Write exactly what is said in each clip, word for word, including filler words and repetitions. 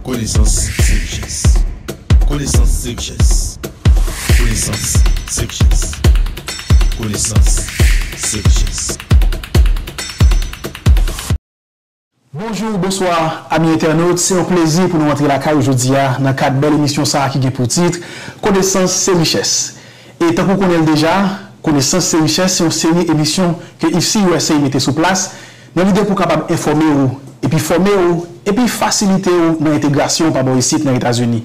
Konesans se richès. Konesans se richès. Konesans se richès. Konesans se richès. Bonjou, bonswa, ami entènot. Se yon plezi pou nou antre lakay ou jodi a nan kad bèl emisyon sa a ki gen pou tit Konesans se richès. E tankou w konnen l deja, Konesans se richès se yon seri emisyon ke I F C U S A mete sou plas nan lide pou kapab enfòme ou, epi fòme ou, epi fasilite ou nan entegrasyon pa bò isit nan Etazini.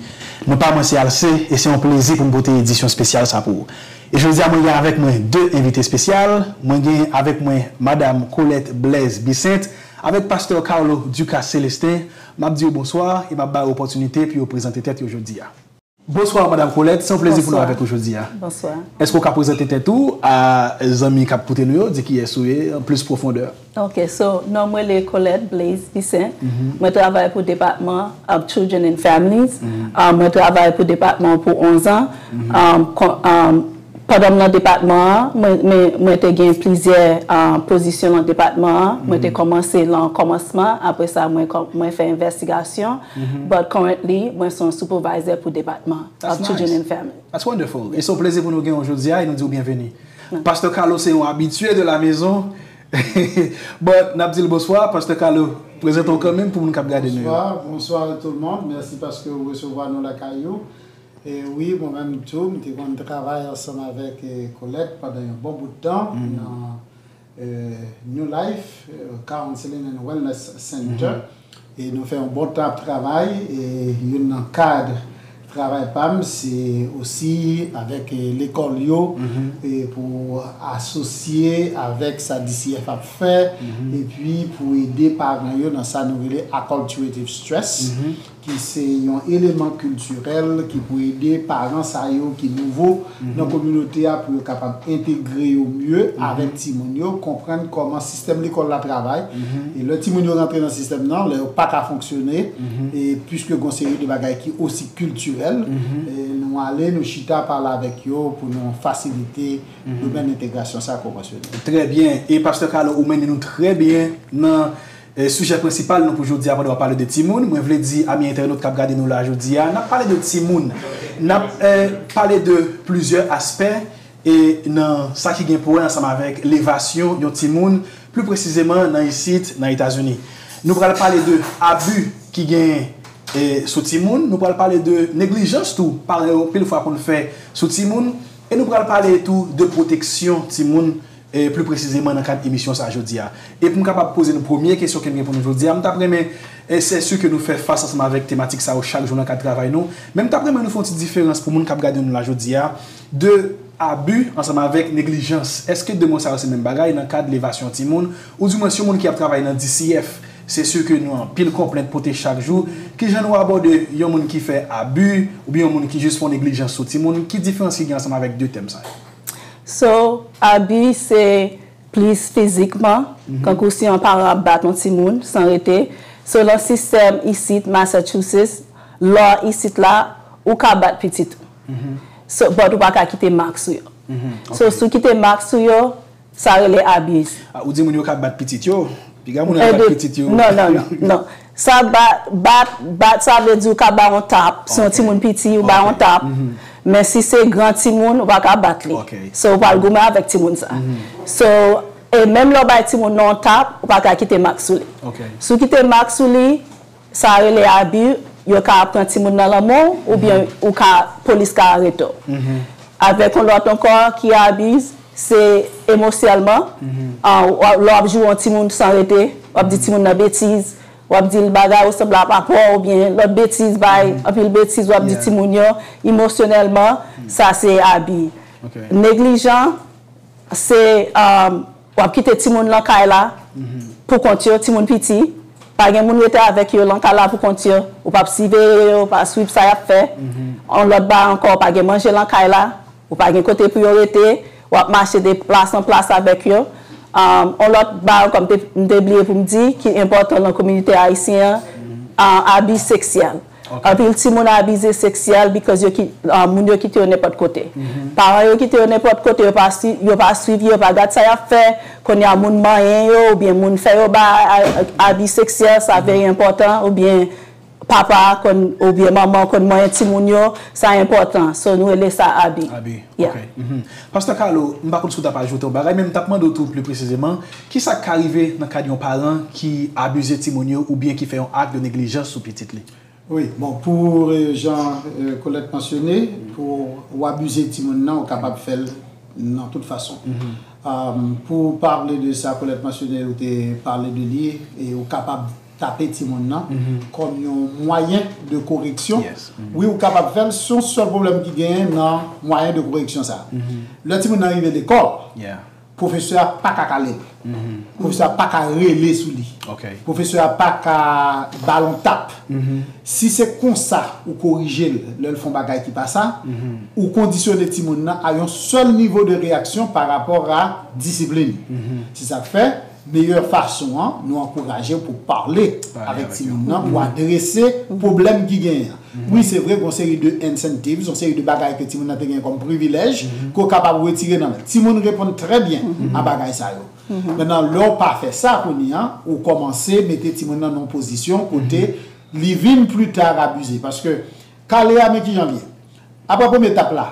Non pa mwen se Alce, e se yon plezi pou m pote edisyon espesyal sa pou ou. E jodi a, mwen gen avèk mwen de envite espesyal. Mwen gen avèk mwen Madanm Colette Blaise Bissainthe avèk Pastè Carlo Ducasse Célestin. M ap di yo bonswa e m ap ba yo opòtinite pou yo prezante tèt yo jodi a. Bonswa, Madanm Colette. Se yon plezi pou nou avèk ou jodi a. Bonswa. Èske w ka prezante tèt ou a zanmi k ap koute nou yo, di kiyès ou ye, an plis pwofondè? Ok, so, non mwen rele Colette Blaise Bissainthe. Mwen travay pou depatman of Children and Families. Ah, mwen travay pou depatman an pou onz an. Ah, kon- ah, pandan m nan depatman an, mwen, mwen, mwen te gen plizyè ah, pozisyon nan depatman an. Mwen te kòmanse lan kòmansman, apre sa mwen, kò- mwen fè envestigasyon. But currently, mwen se yon supervisor pou depatman of Children and Families. That's wonderful. E se yon plezi pou nou gen w jodi a e nou di w byenveni. Pastè Carlo se yon abitye de la maison. But n ap di l bonswa, Pastè Carlo, prezante w kanmenm pou moun k ap gade nou yo. Bonsoir, bonsoir tout le monde. Mèsi paske w resevwa nou lakay ou. E wi, mwen menm tou, m te konn travay ansanm avèk eh, Colette pandan yon bon bout tan nan eh, New Life eh, Counseling and Wellness Center. E nou fè yon bon tan ap travay. E youn nan kad travay pa m, se osi avèk eh, lekòl yo eh, pou asosye avèk sa D C F ap fè, epi pou ede paran yo nan sa nou rele acculturative stress, ki se yon eleman kiltirèl ki pou ede paran sa yo ki nouvo nan kominote a pou yo kapab entegre yo mye avèk timoun yo, konprann kòman sistèm lekòl la travay. E lè timoun yo rantre nan sistèm nan, lè yo pa ka fonksyone, e piske gon seri de bagay ki osi kiltirèl, e nou ale, nou chita, pale avèk yo pou nou fasilite domèn entegrasyon sa ke w mansyone. Trè byen. E Pastè Carlo, ou mennen nou trè byen nan eh, sijè prensipal nou pou jodi a pandan w ap pale de timoun. Mwen vle di, ami entènot k ap gade nou la jodi a, n ap pale de timoun. N ap eh, pale de plizyè aspè e nan sa ki gen pou wè ansanm avèk levasyon yon timoun, pli presizeman nan isit, nan Etazini. Nou pral pale de abi ki genyen eh, sou timoun. Nou pral pale de neglijans tou paran yo pil fwa konn fè sou timoun. E nou pral pale tou de pwoteksyon timoun, eh, pli presizeman nan kad emisyon sa a jodi a. E pou m kapab poze nou premye kesyon ke n gen pou nou jodi a, m t ap renmen, eh, se si ke nou fè fas ansanm avèk tematik sa yo chak jou nan kad travay nou. Men m t ap renmen nou fè yon ti diferans pou moun k ap gade nou la jodi a, de abi ansanm avèk neglijans. Èske de mo sa yo se menm bagay nan kad levasyon timoun? Oudimwens yon moun ki ap travay nan D C F, se si ke nou anpil konplent pote chak jou. Kijan nou abòde yon moun ki fè abi oubyen yon moun ki jis fè yon neglijans sou timoun? Ki diferans ki gen ansanm avèk de tèm sa yo? So, abi se plis fizikman, kankou si yon paran ap bat yon timoun san rete. So, lan sistèm isit, Massachusetts, law isit la, ou ka bat pitit ou. So, but ou pa ka kite mak sou yo. So, si w kite mak sou yo, sa rele abuse. Ah, ou di moun yo ka bat pitit yo? Piga moun yo bat pitit yo. Non, non, non, non. Sa bat, bat, bat, sa vle di ou ka ba yon tap. Si yon timoun piti, ou ba yon tap. Men si se gran timoun, ou pa ka bat li. So, ou pral goumen avèk timoun sa. So, e menm lè w bay timoun nan yon tap, ou pa ka kite mak sou li. Si w kite mak sou li, sa rele abi, yo ka pran timoun nan lanmen w, oubyen ou ka, polis ka arete w. Avèk yon lòt ankò ki abi, se emosyèlman. Lè w ap joure yon timoun san rete, w ap di timoun nan betiz, w ap di l bagay ou sanble a papa w oubyen lòt betiz, bay anpil betiz, w ap di timoun yo, emosyonèlman, sa se abi. Neglijan, se, w ap kite timoun lan kay la pou kont yo, timoun piti, pa gen moun rete avèk yo lan kay la pou kont yo, ou p ap siveye yo, ou pa swiv sa y ap fè. Yon lòt bagay ankò, pa gen manje lan kay la, ou pa gen kote pou yo rete, w ap mache de plas an plas avèk yo. Yon lòt bagay ankò m te, m te bliye pou m di, ki enpòtan lan kominote ayisyen an, abi seksyèl. Anpil timoun abize seksyèl because yo ki, moun yo kite yo nenpòt kote. Paran yo kite yo nenpòt kote, yo pa swi, yo pa swiv yo, yo pa gad sa y ap fè. Kounye a moun manyen yo oubyen moun fè yo bay abi seksyèl, sa very enpòtan, oubyen papa konn, oubyen manman konn manyen timoun yo, sa enpòtan. So, nou rele sa abi. Abi, yeah. Ok. Mm -hmm. Pastè Carlo, m pa konn si w t ap ajoute yon bagay, men m t ap mande w tou pli presizeman, ki sa k ka rive nan kad yon paran ki abize timoun yo oubyen ki fè yon ak de neglijans sou pitit li? Wi, bon, pou euh, jan euh, Colette mansyone, pou w abize timoun nan, ou kapab fè l nan tout fason. Mm -hmm. Um, pou pale de sa Colette mansyone, ou te pale de li, e ou kapab tape timoun nan mm -hmm. kòm yon mwayen de koreksyon. Yes. Mm -hmm. Wi, ou kapab fè l, se yon sèl pwoblèm ki genyen nan mwayen de koreksyon sa. Mm -hmm. Lè timoun nan rive lekòl, yeah. Pwofesè a pa ka kale l. Mm -hmm. Pwofesè a pa ka rele sou li. Okay. Pwofesè a pa ka ba l yon tap. Mm -hmm. Si se konsa ou korije l lè l fè yon bagay ki pa sa, mm -hmm. ou kondisyone timoun nan a yon sèl nivo de reyaksyon pa rapò a disiplin. Mm -hmm. Se sa k fè, meyè fason an, nou ankouraje w pou pale avèk timoun nan, pou adrese pwoblèm ki genyen an. Wi, se vre, gen yon seri de incentives, yon seri de bagay ke timoun nan te gen kòm privilèj, ke w kapab retire nan men l. Timoun reponn trè byen a bagay sa yo. Mentnan, lè w pa fè sa kounye a, ou kòmanse mete timoun nan nan yon pozisyon kote li vin pli ta abize. Paske kale a, men ki jan l ye. Apre premye etap la,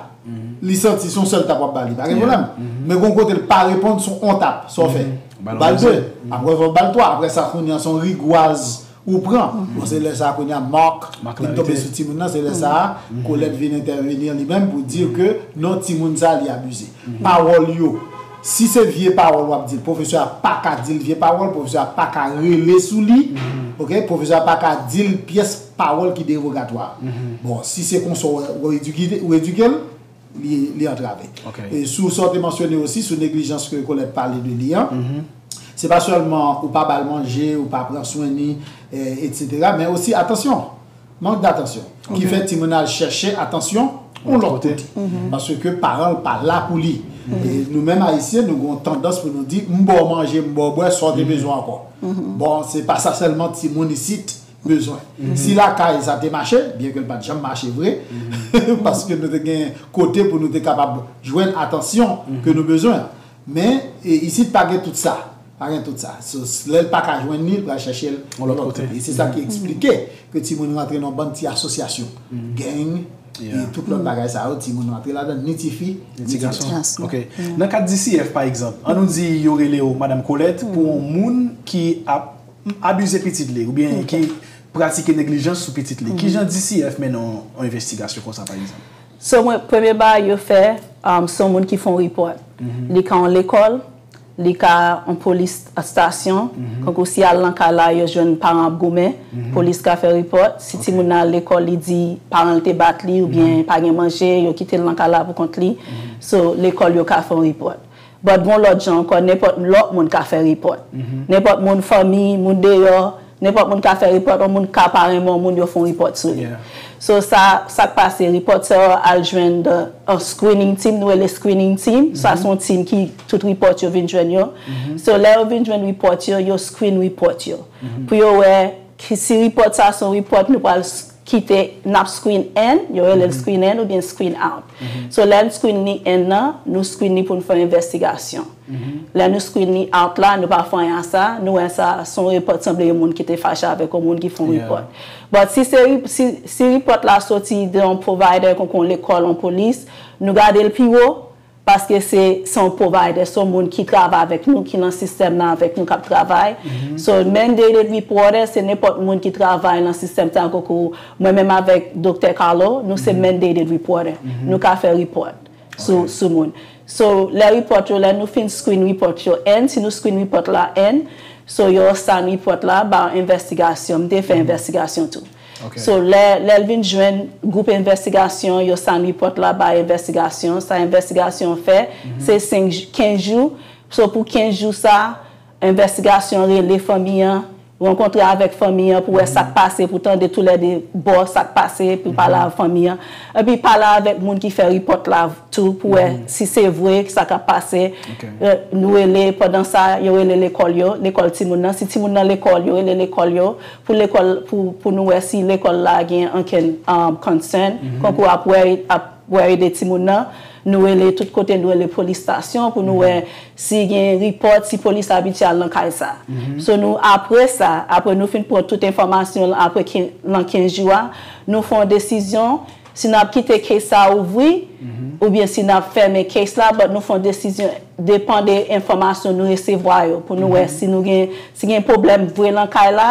li santi se yon sèl tap w ap ba li, pa gen pwoblèm. Men gon kote l pa reponn, se yon tap, sa w fè? Ou ba l de, apre w ba l twa, apre sa kounye a se yon rigwaz ou pran. Bon, se lè sa a kounye a Mark vin tonbe sou timoun nan, se lè sa a Colette vin entèveni li menm pou di ke non, timoun sa a li abize. Pawòl yo, si se vye pawòl w ap di l, pwofesè a pa ka di l vye pawòl, pwofesè a pa ka rele sou li, ok, pwofesè a pa ka di l pyès pawòl ki dewogatwa. Bon, si se konsa w edike l, li, li antrave. E sou sa w te mansyone osi, sou neglijans ke Colette pale de li an, se pa sèlman ou pa ba l manje, ou pa pran swen ni, etsetera, men osi, atansyon, mank datansyon, ki fè timoun al chèche atansyon yon lòt kote. Paske paran l pa la pou li. E nou menm Ayisyen, nou gen yon tandans pou nou di, m ba w manje, m ba w bwè, sa w te bezwen ankò. Bon, se pa sa sèlman timoun isit bezwen. Si lakay sa te mache, byen ke l pa t janm mache vre, paske nou te gen kote pou nou te kapab jwenn atansyon ke nou bezwen. Men, isit pa gen tout sa. Pa gen tout sa. So, lè l pa ka jwenn li, l pral chèche l yon lòt kote. E se sa ki eksplike ke timoun rantre nan yon bann ti asosyasyon, gang, e tout lòt bagay sa yo, timoun rantre ladan, ni tifi, ni ti gason. Ok. Nan kad D C F, pa egzanp, ann nou di yo rele w Madanm Colette pou yon moun ki ap abize pitit li oubyen ki pratike neglijans sou pitit li. Kijan D C F mennen yon envestigasyon konsa, pa egzanp? So, mwen, premye bagay yo fè, um, se yon moun ki fè yon report. Li ka yon lekòl, li ka yon polis stasyon. Kankou si al nan kay la, yo jwenn paran ap goumen, polis ka fè report. Si timoun nan al lekòl, li di paran l te bat li oubyen pa gen manje, yo kite l nan kay la pou kont li. So, lekòl yo ka fè yon report. But gon lòt jan ankò, nenpòt lòt moun ka fè report. Nenpòt moun, fanmi, moun deyò, nenpòt moun ka fè report, yon moun ka pa renmen yon moun, yo fè yon report sou li. So sa, sa k pase, report sa yo al jwenn the, uh, screening team, nou rele screening team. Sa se yon team ki tout report yo vin jwenn yo. So lè yo vin jwenn report yo, yo screen report yo. Pou yo wè ki si report sa se yon report nou pral kite n ap screen in, yo rele l screen in oubyen screen out. So lè n screen li in nan, nou screen li pou n fè yon envestigasyon. Lè nou screen li out la, nou pa fè anyen a sa, nou wè sa se yon report, sanble yon moun ki te fache avèk yon moun ki fè yon report. But si se, si, si report la soti de yon provider, konkou yon lekòl, yon polis, nou gade l pi wo, paske se, se yon provider, se yon moun ki travay avèk nou, ki nan sistèm nan avèk nou, k ap travay. So, mandated reporter, se nenpòt moun ki travay nan sistèm sa, konkou mwen menm avèk Doktè Carlo, nou se mandated reporter. Nou ka fè report sou, sou moun. So, lè report yo, lè nou fin screen report yo, and si nou screen report la, and, so yo assign report la ba envestigasyon, m te fè envestigasyon tou. So, lè, lè l vin jwenn gwoup envestigasyon, yo assign report la ba envestigasyon, sa envestigasyon fè, se senk, kenz jou. So, pou kenz jou sa, envestigasyon rele fanmi an, rankontre avèk fanmi an pou wè sa k pase, pou tande toulède bò sa k pase, pou pale avèk fanmi an. Epi pale avèk moun ki fè report la tou, pou wè si se vre sa k ap pase. Nou rele, pandan sa, yo rele lekòl yo, lekòl timoun nan. Si timoun nan lekòl, yo rele lekòl yo, pou lekòl, pou, pou nou wè si lekòl la gen ankenn, um, concern, kankou ap wè, ap wè ede timoun nan. Nou rele tout kote, nou rele polis stasyon pou nou wè si gen report, si polis abitye al nan kay sa. So nou, apre sa, apre nou fin pran tout enfòmasyon apre ken- nan kenz jou a, nou fè yon desizyon si n ap kite case sa ouvri oubyen si n ap fèmen case la, but nou fè yon desizyon depann de enfòmasyon nou resevwa yo pou nou wè si nou gen, si gen pwoblèm vre nan kay la,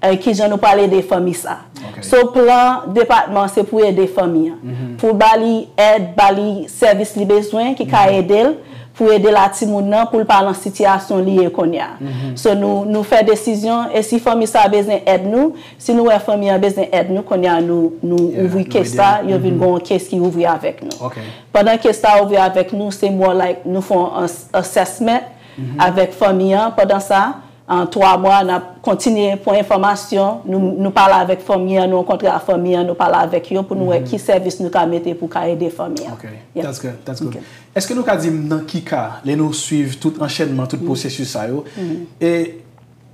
eh, kijan nou pral ede fanmi sa. So plan depatman se pou ede fanmi an, pou ba li èd, ba li sèvis li bezwen ki ka ede l, pou ede l a timoun nan pou l pa nan sitiyasyon li ye kounye a. So nou, nou fè desizyon, e si fanmi sa bezwen èd nou, si nou wè fanmi an bezwen èd nou, kounye a nou, nou ouvri case la, yo vin gen yon case ki ouvri avèk nou. Pandan case la ouvri avèk nou, se more like nou fè yon ass- assessment avèk fanmi an pandan sa, an twa mwa, n ap kontinye pran enfòmasyon, nou, nou pale avèk fanmi an, nou rankontre ak fanmi an, nou pale avèk yo pou nou wè ki sèvis nou ka mete pou ka ede fanmi an. Ok, that's good, that's good. Èske nou ka di m nan ki ka, lè nou swiv tout anchènman, tout pwosesis sa yo, e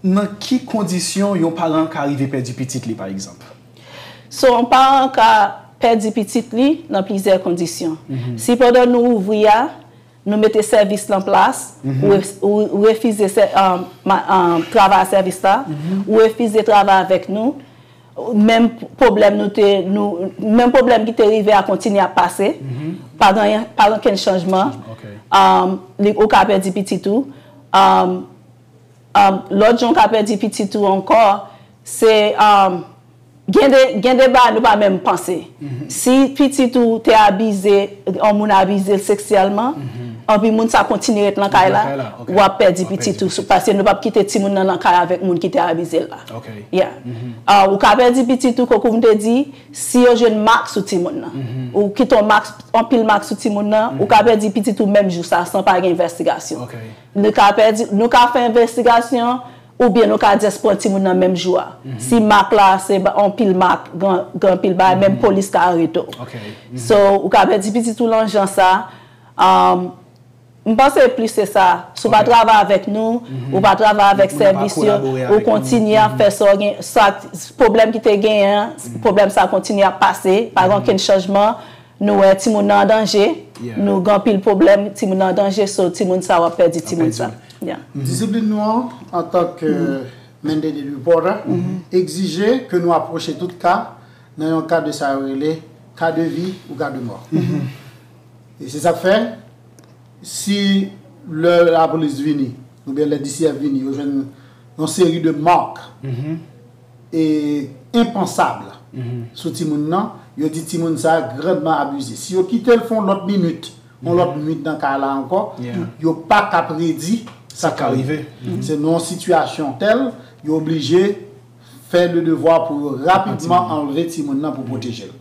nan ki kondisyon yon paran ka rive pèdi pitit li, pa egzanp? So, yon paran ka pèdi pitit li nan plizyè kondisyon. Si pandan nou ouvri a, nou mete sèvis lan plas, ou, ou refize sè- um, ma- um, travay a sèvis la, ou refize travay avèk nou, menm pwoblèm nou te, nou, menm pwoblèm ki te rive a kontinye ap pase, pa gen, pa gen okenn chanjman. Um, li, ou ka pèdi pitit ou. Um, um, lòt jan ou ka pèdi pitit ou ankò, se um, gen de, gen de bagay nou pa menm panse. Si pitit ou te abize, yon moun abize l seksyèlman, anpi moun sa kontinye ret nan kay la, w ap pèdi pitit ou paske nou p ap kite timoun nan nan kay avèk moun ki te abize l la. Yeah. Ah, ou ka pèdi pitit ou, kòm m te di, si yo jwenn mak sou timoun nan. Ou kite yon mak, anpil mak sou timoun nan, ou ka pèdi pitit ou menm jou sa san pa gen envèstigasyon. Nou ka pèdi, nou ka fè envèstigasyon, oubyen nou ka just pran timoun nan menm jou a. Si mak la se yon pil mak, gen anpil bagay, menm polis ka arete w. So, ou ka pèdi pitit ou lan jan sa. Um, m panse plis se sa. Si w pa travay avèk nou, ou pa travay avèk sèvis yo, ou kontinye ap fè sa w gen, sa pwoblèm ki te genyen an, pwoblèm sa kontinye ap pase, pa gen okenn chanjman. Nou wè timoun nan an danje, nou gen anpil pwoblèm, timoun nan an danje, so timoun sa w ap pèdi timoun sa. Disiplin nou an, antanke mandated reporter, egzije ke nou apwoche tout ka nan yon ka de sa yo rele ka de vi ou ka de mò. E se sa k fè, si lè lapolis vini, oubyen lè D C F vini, yo jwenn yon seri de mak e enpansab sou timoun nan, yo di timoun sa grandman abize. Si yo kite l fè yon lòt minit, yon lòt nwit nan kay la ankò, yo pa ka predi sa k ka rive. Se nan yon sitiyasyon tèl, yo oblije fè le devwa pou yo rapidman anlve timoun nan pou pwoteje l.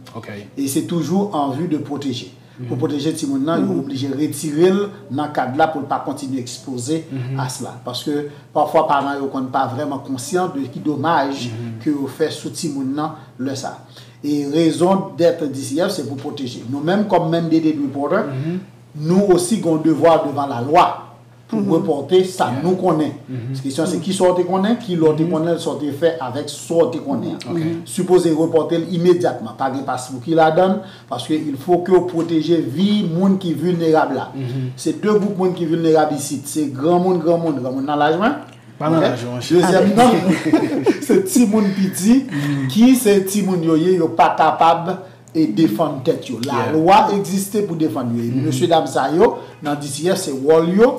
E se toujou an vi de pwoteje. Pou pwoteje timoun nan, yo oblije retire l nan kad la pou l pa kontinye ekspoze a sela. Paske pafwa paran yo konn pa vrèman konsyan de ki domaj ke yo fè sou timoun nan lè sa. E rezon dèt D C F se pou pwoteje. Nou menm kòm mandated reporter, nou osi gen yon devwa devan lalwa pou repòte sa nou konnen. Kesyon se kisa w te konnen, kilè w te konnen l, sa w te fè avèk sa w te konnen an. Sipoze repòte l imedyatman, pa gen paspouki ladan l, paske il faut que w pwoteje vi moun ki vilnerab la. Se de gwoup moun ki vilnerab isit, se granmoun, granmoun, granmoun nan laj mwen. Pa nan laj mwen. Dezyèm nan, se timoun piti, ki se timoun yo ye, yo pa kapab e defann tèt yo. Lalwa egziste pou defann yo. E mesye dam sa yo, nan D C F, se wòl yo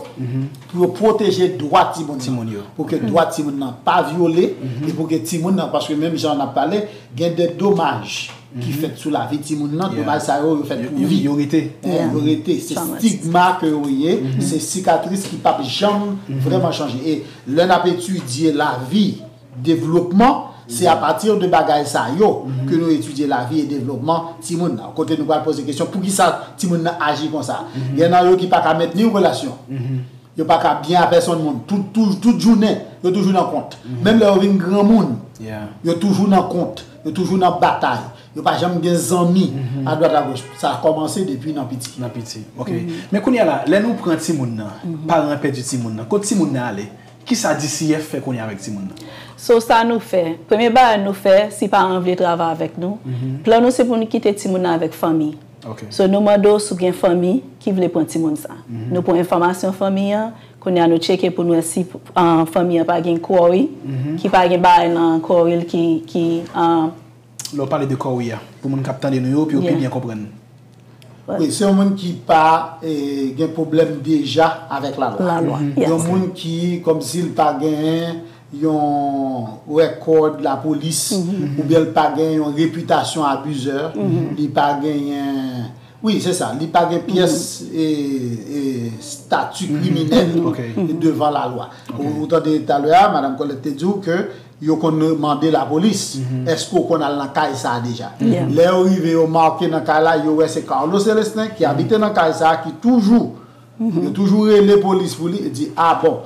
pou yo pwoteje dwa timoun nan. Pou ke dwa timoun nan pa vyole, e pou ke timoun nan, paske menm jan n ap pale, gen de domaj ki fèt sou lavi timoun nan, domaj sa yo, yo fèt pou vi. Yo rete. Yo rete. Se stigma ke yo ye, se sikatris ki p ap janm vrèman chanje. E lè n ap etidye lavi, devlopman, se apati de bagay sa yo ke nou etidye lavi e devlopman timoun nan. Kote nou pral poze kesyon, poukisa timoun nan aji konsa? Gen nan yo ki pa ka mentni yon relasyon. Yo pa ka byen a pèsonn moun. Tout, tout, tout jounen, yo toujou nan kont. Menm lè yo vin granmoun, yo toujou nan kont. Yo toujou nan batay. Yo pa janm gen zanmi adwat agoch. Sa kòmanse depi nan piti. Nan piti. Ok. Men kounye a la, lè nou pran timoun nan, paran an pèdi timoun nan, kot timoun nan ale? Kisa D C F fè kounye a avèk timoun nan? So sa nou fè, premye bagay nou fè, si paran an vle travay avèk nou, plan nou se pou nou kite timoun nan avèk fanmi. Ok. So, nou mande w si w gen fanmi ki vle pran timoun sa. Nou pran enfòmasyon fanmi an, kounye a nou tcheke pou nou wè si, ah, fanmi an pa gen quarry, ki pa gen bagay nan quarry l ki, ki, ah, Lè w pale de quarry a, pou moun k ap tande nou yo, pou yo pi byen konprann. Wi, se yon moun ki pa, eh, gen pwoblèm deja avèk lalwa. Lalwa, yes. Yon moun ki, kòmsi l pa genyen yon rèkòd lapolis, oubyen l pa gen yon repitasyon abizè, li pa genyen, wi, se sa, li pa gen pyès, eh, eh, stati kriminèl devan lalwa. Ou, ou tande talè a, Madanm Colette te di w ke yo konn mande lapolis, èske w konn al nan kay sa a deja? Lè yo rive, yo make nan kay la, yo wè se Carlo Célestin ki abite nan kay sa a, ki toujou, yo toujou rele polis pou li, e di, a bon.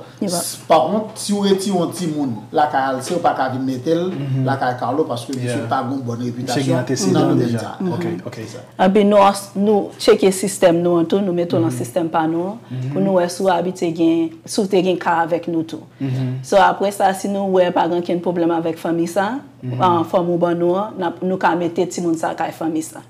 Pa kont, si w retire yon timoun lakay Alcé, ou pa ka vin mete l lakay Carlo, paske misye pa gen yon bòn repitasyon nan domèn sa. Ok, ok. Epi nou, nou tcheke sistèm nou an tou, nou mete w nan sistèm pa nou an, pou nou wè si w abitye gen, si w te gen ka avèk nou tou. So, apre sa, si nou wè pa gen okenn pwoblèm avèk fanmi sa, an, fanmi w ban nou an, n ap, nou ka mete timoun sa kay fanmi sa.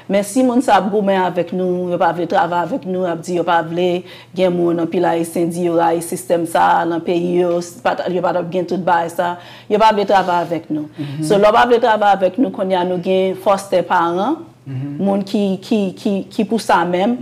Men si moun sa ap goumen avèk nou, yo pa vle travay avèk nou, ap di yo pa vle gen moun, anpil Ayisyen di yo rayi sistèm sa nan peyi yo, s-, pa t-, yo pa t ap gen tout bagay sa, yo pa vle travay avèk nou. So, lè w pa vle travay avèk nou, kounye a nou gen fòstè paran, moun ki, ki, ki, ki pou sa menm,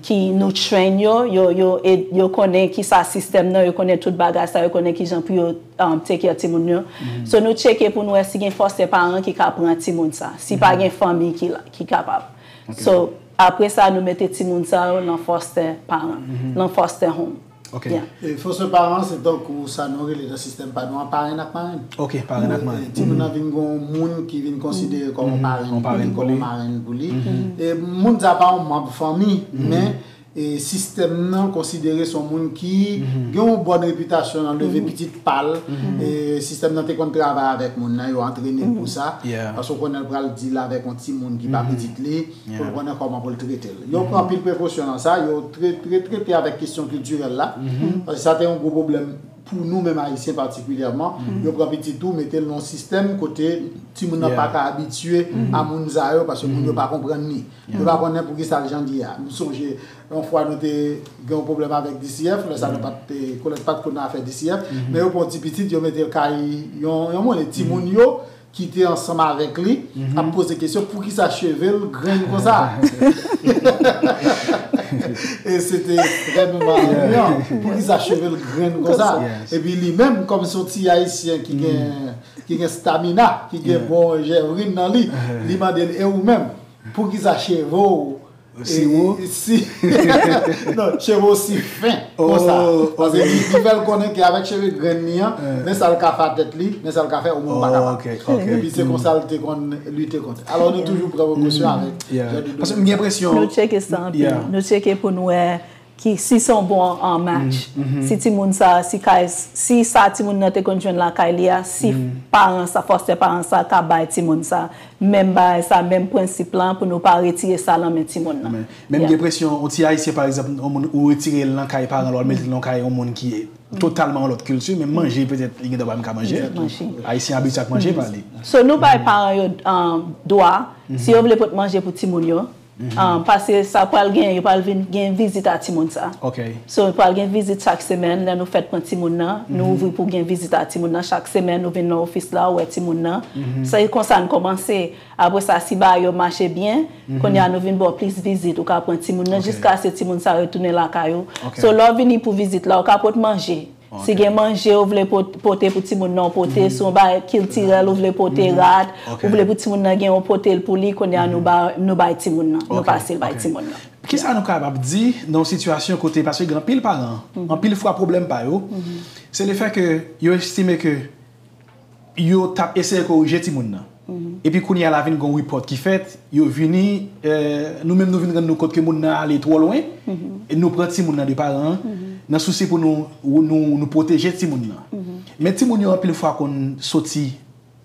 ki nou train yo, yo, yo, e yo konnen ki sa sistèm nan, yo konnen tout bagay sa, yo konnen ki jan pou yo, um, take care timoun yo. So nou tcheke pou nou wè si gen fòstè paran ki ka pran timoun sa, si pa gen fanmi ki la, ki kapab. So, apre sa, nou mete timoun sa yo nan fòstè paran, nan fòstè home. Ok. Yeah. E fòstè paran, se tankou sa nou rele nan sistèm pa nou an, parenn ak marenn. Ok, parenn ak marenn. E, timoun nan vin gon moun ki vin konsidere kòm yon parenn pou li, kòm yon marenn pou li. E moun sa pa yon manm fanmi, men, e, sistèm nan konsidere se yon moun ki gen yon bòn repitasyon nan leve pitit pa l. E sistèm nan te konn travay avèk moun nan, yo antrene l pou sa. Paske w konnen l pral deal avèk yon timoun ki pa pitit li. Pou l konnen kòman pou l trete l. Yo pran anpil prekosyon nan sa, yo tre-, tre-, trete avèk kesyon kiltirèl la. Paske sa te yon gwo pwoblèm pou nou menm Ayisyen patikilyèman. Yo pran pitit ou, mete l nan yon sistèm kote timoun nan pa ka abitye a moun sa yo, paske moun yo pa konprann li. Yo pa konnen poukisa l jan l ye a. M sonje, yon fwa nou te gen yon pwoblèm avèk D C F, lè sa nou pa t, Colette pa t konn afè D C F, men yo pran yon ti pitit, yo mete l kay yon, yon moun, e timoun yo, ki te ansanm avèk li, ap poze kesyon, poukisa cheve l grenn konsa? E se te ekstrèmman annuyan. Poukisa cheve l grenn konsa? Epi li menm, kòm se yon ti Ayisyen ki gen, ki gen stamina, ki gen bon jèvrin nan li, li mande l, e ou menm, poukisa cheve w si wo? Si, non, cheve w si fen konsa. Paske li, li fè l konnen ke avèk cheve grenn li an, men sa l ka fè a tèt li, men sa l ka fè, ou menm ou pa kapab. Epi se konsa l te konn lite kont. Alò, nou toujou pran prekosyon avèk jan de domèn sa. Paske m gen enpresyon. Nou tcheke sa anpil. Nou tcheke pou nou wè ki, si se yon bon, uh, match. Si timoun sa, si kay, si sa timoun nan te konn jwenn lakay li a, si paran sa, fòstè paran sa ka bay timoun sa, menm bagay sa, menm prensip lan, pou nou pa retire sa nan men timoun nan. Men, men m gen enpresyon, yon ti Ayisyen, pa egzanp, yon moun, ou retire l nan kay paran l, ou al mete l nan kay yon moun ki totalman yon lòt kilti, menm manje, petèt, li gen dwa pa menm ka manje. Ayisyen abitye ak manje pa li. So, nou bay paran yo, um, dwa, si yo vle pote manje pou timoun yo, um, paske sa pral gen, yo pral vin gen vizit a timoun sa. So, pral gen vizit chak semèn, lè nou fèt pran timoun nan, nou ouvri pou gen vizit a timoun nan, chak semèn, nou vin nan ofis la, ou wè timoun nan. Se konsa n kòmanse. Apre sa, si bagay yo mache byen, kounye a nou vin ba w plis vizit, ou ka pran timoun nan jiskaske timoun sa retounen lakay ou. So, lè w vini pou vizit la, ou ka pot manje. Si gen manje ou vle pot-, pote pou timoun nan, ou pote. Si yon bagay kiltirèl ou vle pote, rad, ou vle pou timoun nan gen, ou pote l pou li, kounye a nou ba, nou bay timoun nan, nou pase l bay timoun nan. Kisa nou kapab di nan yon sitiyasyon kote, paske gen anpil paran, anpil fwa pwoblèm pa yo, se lefètke yo estime ke yo t ap eseye korije timoun nan. Epi kounye a la vin gon report ki fèt, yo vini, eh, nou menm nou vin rann nou kont ke moun nan ale twò lwen, e nou pran timoun nan de paran an, nan sousi pou nou, nou, nou pwoteje timoun nan. Men timoun yo anpil fwa konn soti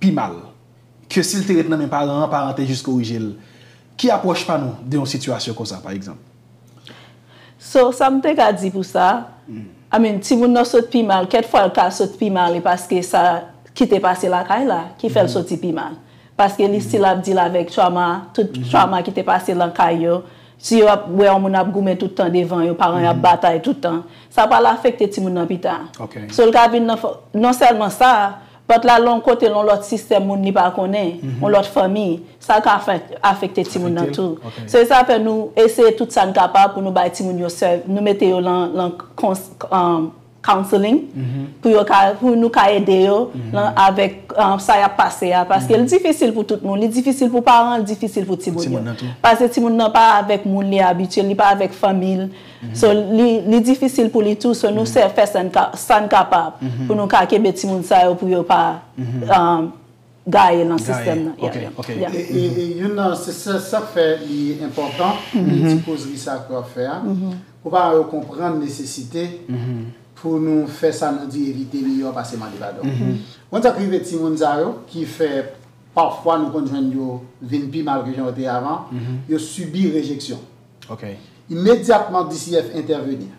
pi mal ke si l te ret nan men paran an, paran an te jis korije l. Ki apwòch pa nou de yon sitiyasyon konsa, pa egzanp? So, sa m te ka di pou sa, I mean, timoun nan sot pi mal, kèk fwa l ka sot pi mal, e paske sa ki te pase lakay la, ki fè l soti pi mal. Paske li still ap deal avèk trauma, tout trauma ki te pase lan kay yo. Si yo ap wè yon moun ap goumen tout tan devan yo, paran yo ap batay tout tan, sa pral afekte timoun nan pita. So l ka vin nan, non sèlman sa, but la l yon kote, l yon lòt sistèm moun li pa konnen, yon lòt fanmi, sa ka afekte timoun nan tou. So e sa fè nou eseye tout sa n kapab pou nou bay timoun yo, nou mete yo lan, lan counseling, pou yo ka, pou nou ka ede yo lan, avèk sa y ap pase a, paske l difisil pou tout moun, li difisil pou paran, l difisil pou timoun yo. Paske timoun nan pa avèk moun li abitye, li pa avèk fanmi l. So li, li difisil pou li tou, so nou se fè sa n ka, sa n kapab pou nou ka kenbe timoun sa yo pou yo pa gaye lan sistèm nan. E youn nan, se sa k fè li enpòtan, ti kozri sa ke w ap fè a, pou paran yo konprann nesesite pou nou fè sa nou di evite miyò pase mande padon. Konn sa k rive timoun sa yo ki fè pafwa nou konn jwenn yo vin pi mal ke jan yo te ye avan, yo sibi rejeksyon. Imedyatman D C F entèveni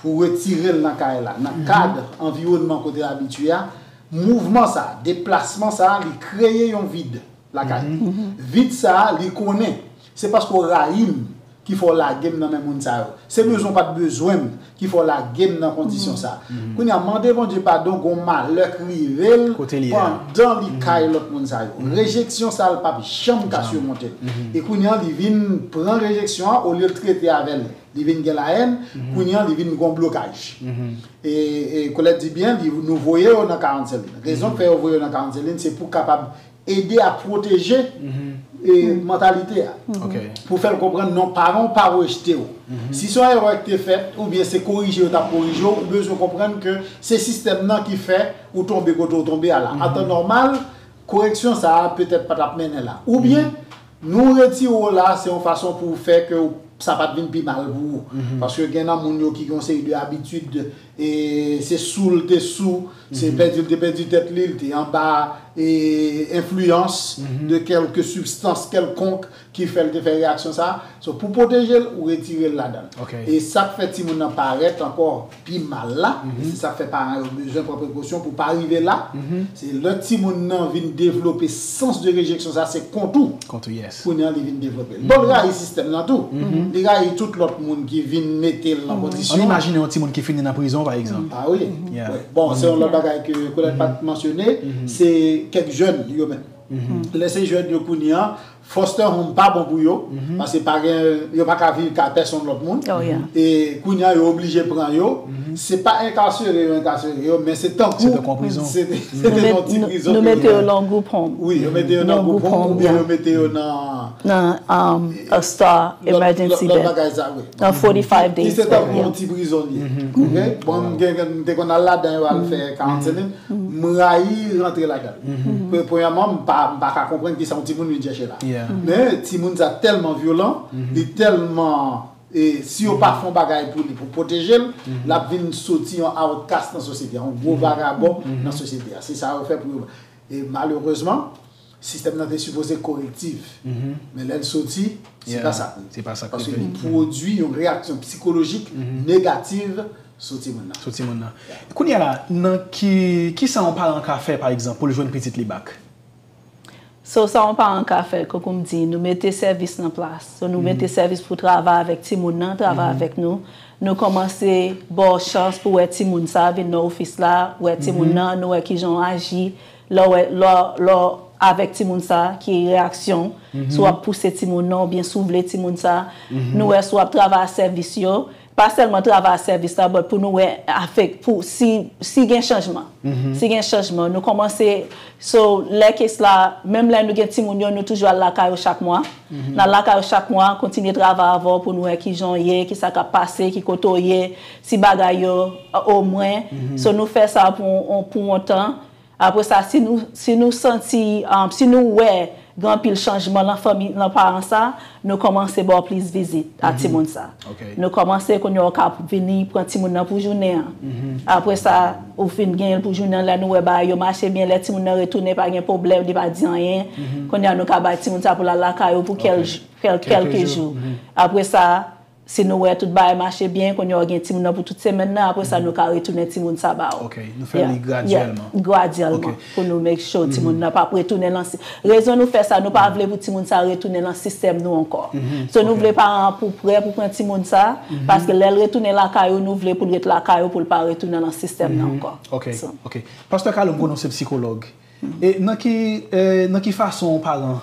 pou retire l nan kay la, nan kad anviwònman kote l abitye a, mouvman sa, deplasman sa, li kreye yon vid lakay li. Vid sa, li konnen se paske w rayi m ki fè w lage m nan men moun sa yo. Se bezwen w pa t bezwen m ki fè w lage m nan kondisyon sa. Kounye a, mande Bondye padon, gen yon malè k rive l pandan li kay lòt moun sa yo. Rejeksyon sa, l p ap janm ka simonte l. E kounye a, li vin pran rejeksyon an, olye l trete avè l, li vin gen lahèn, kounye a, li vin gen yon blokaj. E, e Colette di byen, li, nou voye yo nan Karanselin. Rezon k fè yo voye yo nan Karanselin, se pou kapab ede a pwoteje e, mantalite a. Pou fè l konprann non, paran w pa rejte w. Si se yon erè ki te fèt, oubyen se korije yo t ap korije w, ou bezwen konprann ke se sistèm nan ki fè ou tonbe kote w tonbe a la. An tan nòmal, koreksyon sa a petèt pa t ap mennen la. Oubyen, nou retire w la, se yon fason pou fè ke w, sa pa t vin pi mal pou ou. Paske gen nan moun yo ki gen yon seri de abitid, e se sou l te sou, se pèdi l te pèdi tèt li, l te anba e, enfliyans de kèlke sibstans kèlkonk ki fè l te fè reyaksyon sa. So, pou pwoteje l, ou retire l ladan l. E sa k fè timoun nan parèt ankò pi mal la, e se sa k fè paran yo bezwen pran prekosyon pou pa rive la, se lè timoun nan vin devlope sans de rejeksyon sa, se kont ou. Kont ou, yes. Kounye a, li vin devlope l. Bon, l rayi sistèm nan tou. Li rayi tout lòt moun ki vin mete l nan kondisyon. Ann imajine yon timoun ki fini nan prizon, pa egzanp. Ah wi. Bon, se yon lòt bagay ke Colette pa t mansyone, se kèk jèn yo menm. Lè se jèn yo kounye a, foster home pa bon pou yo, paske pa gen, yo pa ka viv kay pèsonn lòt moun. E kounye a, yo oblije pran yo. Se pa enkasere yo enkasere yo, men se tankou se te yon ti prizon. Nou mete yo nan group home. Wi, yo mete yo nan group home oubyen yo mete yo nan nan um, a star emergency bed. Nan forty-five days. Ki se tankou yon ti prizon li ye. Bon, m te konn al ladan yo al fè karantin, m rayi rantre ladan l. Premyèman, m pa, m pa ka konprann kisa yon timoun vin chèche la. Men timoun sa tèlman vyolan, li tèlman, e si yo pa fè yon bagay pou li, pou pwoteje l, l ap vin soti yon outcast nan sosyete a, yon gwo vagabon nan sosyete a. Se sa yo fè pou yo. E malerezman, sistèm nan te sipoze korektif. Men lè l soti, se pa sa pou li. Paske li pwodui yon reyaksyon sikolojik negativ sou timoun nan. Sou timoun nan. Kounye a la, nan ki, kisa yon paran ka fè, pa egzanp, pou l jwenn pitit li back? So, sa yon paran ka fè, kòm m di, nou mete sèvis nan plas. So, nou mete sèvis pou travay avèk timoun nan, travay avèk nou. Nou kòmanse ba w chans pou wè timoun sa a vin nan ofis la, wè timoun nan, nou wè kijan w aji, lè w wè, lè w, lè w avèk timoun sa a, ki reyaksyon w, si w ap pouse timoun nan oubyen si w vle timoun sa a, nou wè si w ap travay ak sèvis yo, pa sèlman travay ak sèvis la, but pou nou wè afèk, pou si, si gen chanjman. Si gen chanjman, nou kòmanse, so, lè kes la, menm lè nou gen timoun yo, nou toujou al lakay yo chak mwa. N al lakay yo chak mwa, kontinye travay avè w pou nou wè kijan w ye, kisa k ap pase, ki kote w ye, si bagay yo, omwen. So, nou fè sa pou, pou yon tan. Apre sa, si nou, si nou santi, um, si nou wè gen anpil chanjman lan fanmi, lan paran sa, nou kòmanse ba w plis vizit a timoun sa. Nou kòmanse kounye a w ka vini pran timoun nan pou jounen an. Apre sa, ou fin genyen l pou jounen an, lè nou wè bagay yo mache byen, lè timoun nan retounen pa gen pwoblèm, li pa di anyen. Kounye a nou ka bay timoun sa pou l al lakay ou pou kèl, kèl, kèlke jou. Apre sa, Si nou wè tout bagay mache byen, kounye a w gen timoun nan pou tout semèn nan, apre sa nou ka retounen timoun sa ba w. Ok, nou fè li gradyèlman. Gradyèlman, pou nou make sure timoun nan p ap retounen nan si-, rezon nou fè sa, nou pa vle pou timoun sa retounen nan sistèm nou ankò. So nou vle paran an pou prè pou pran timoun sa, paske lè l retounen lakay ou, nou vle pou l ret lakay ou, pou l pa retounen nan sistèm nan ankò. Ok, ok. Pastè Carlo, m konnen w se psikològ. E nan ki, e, nan ki fason yon paran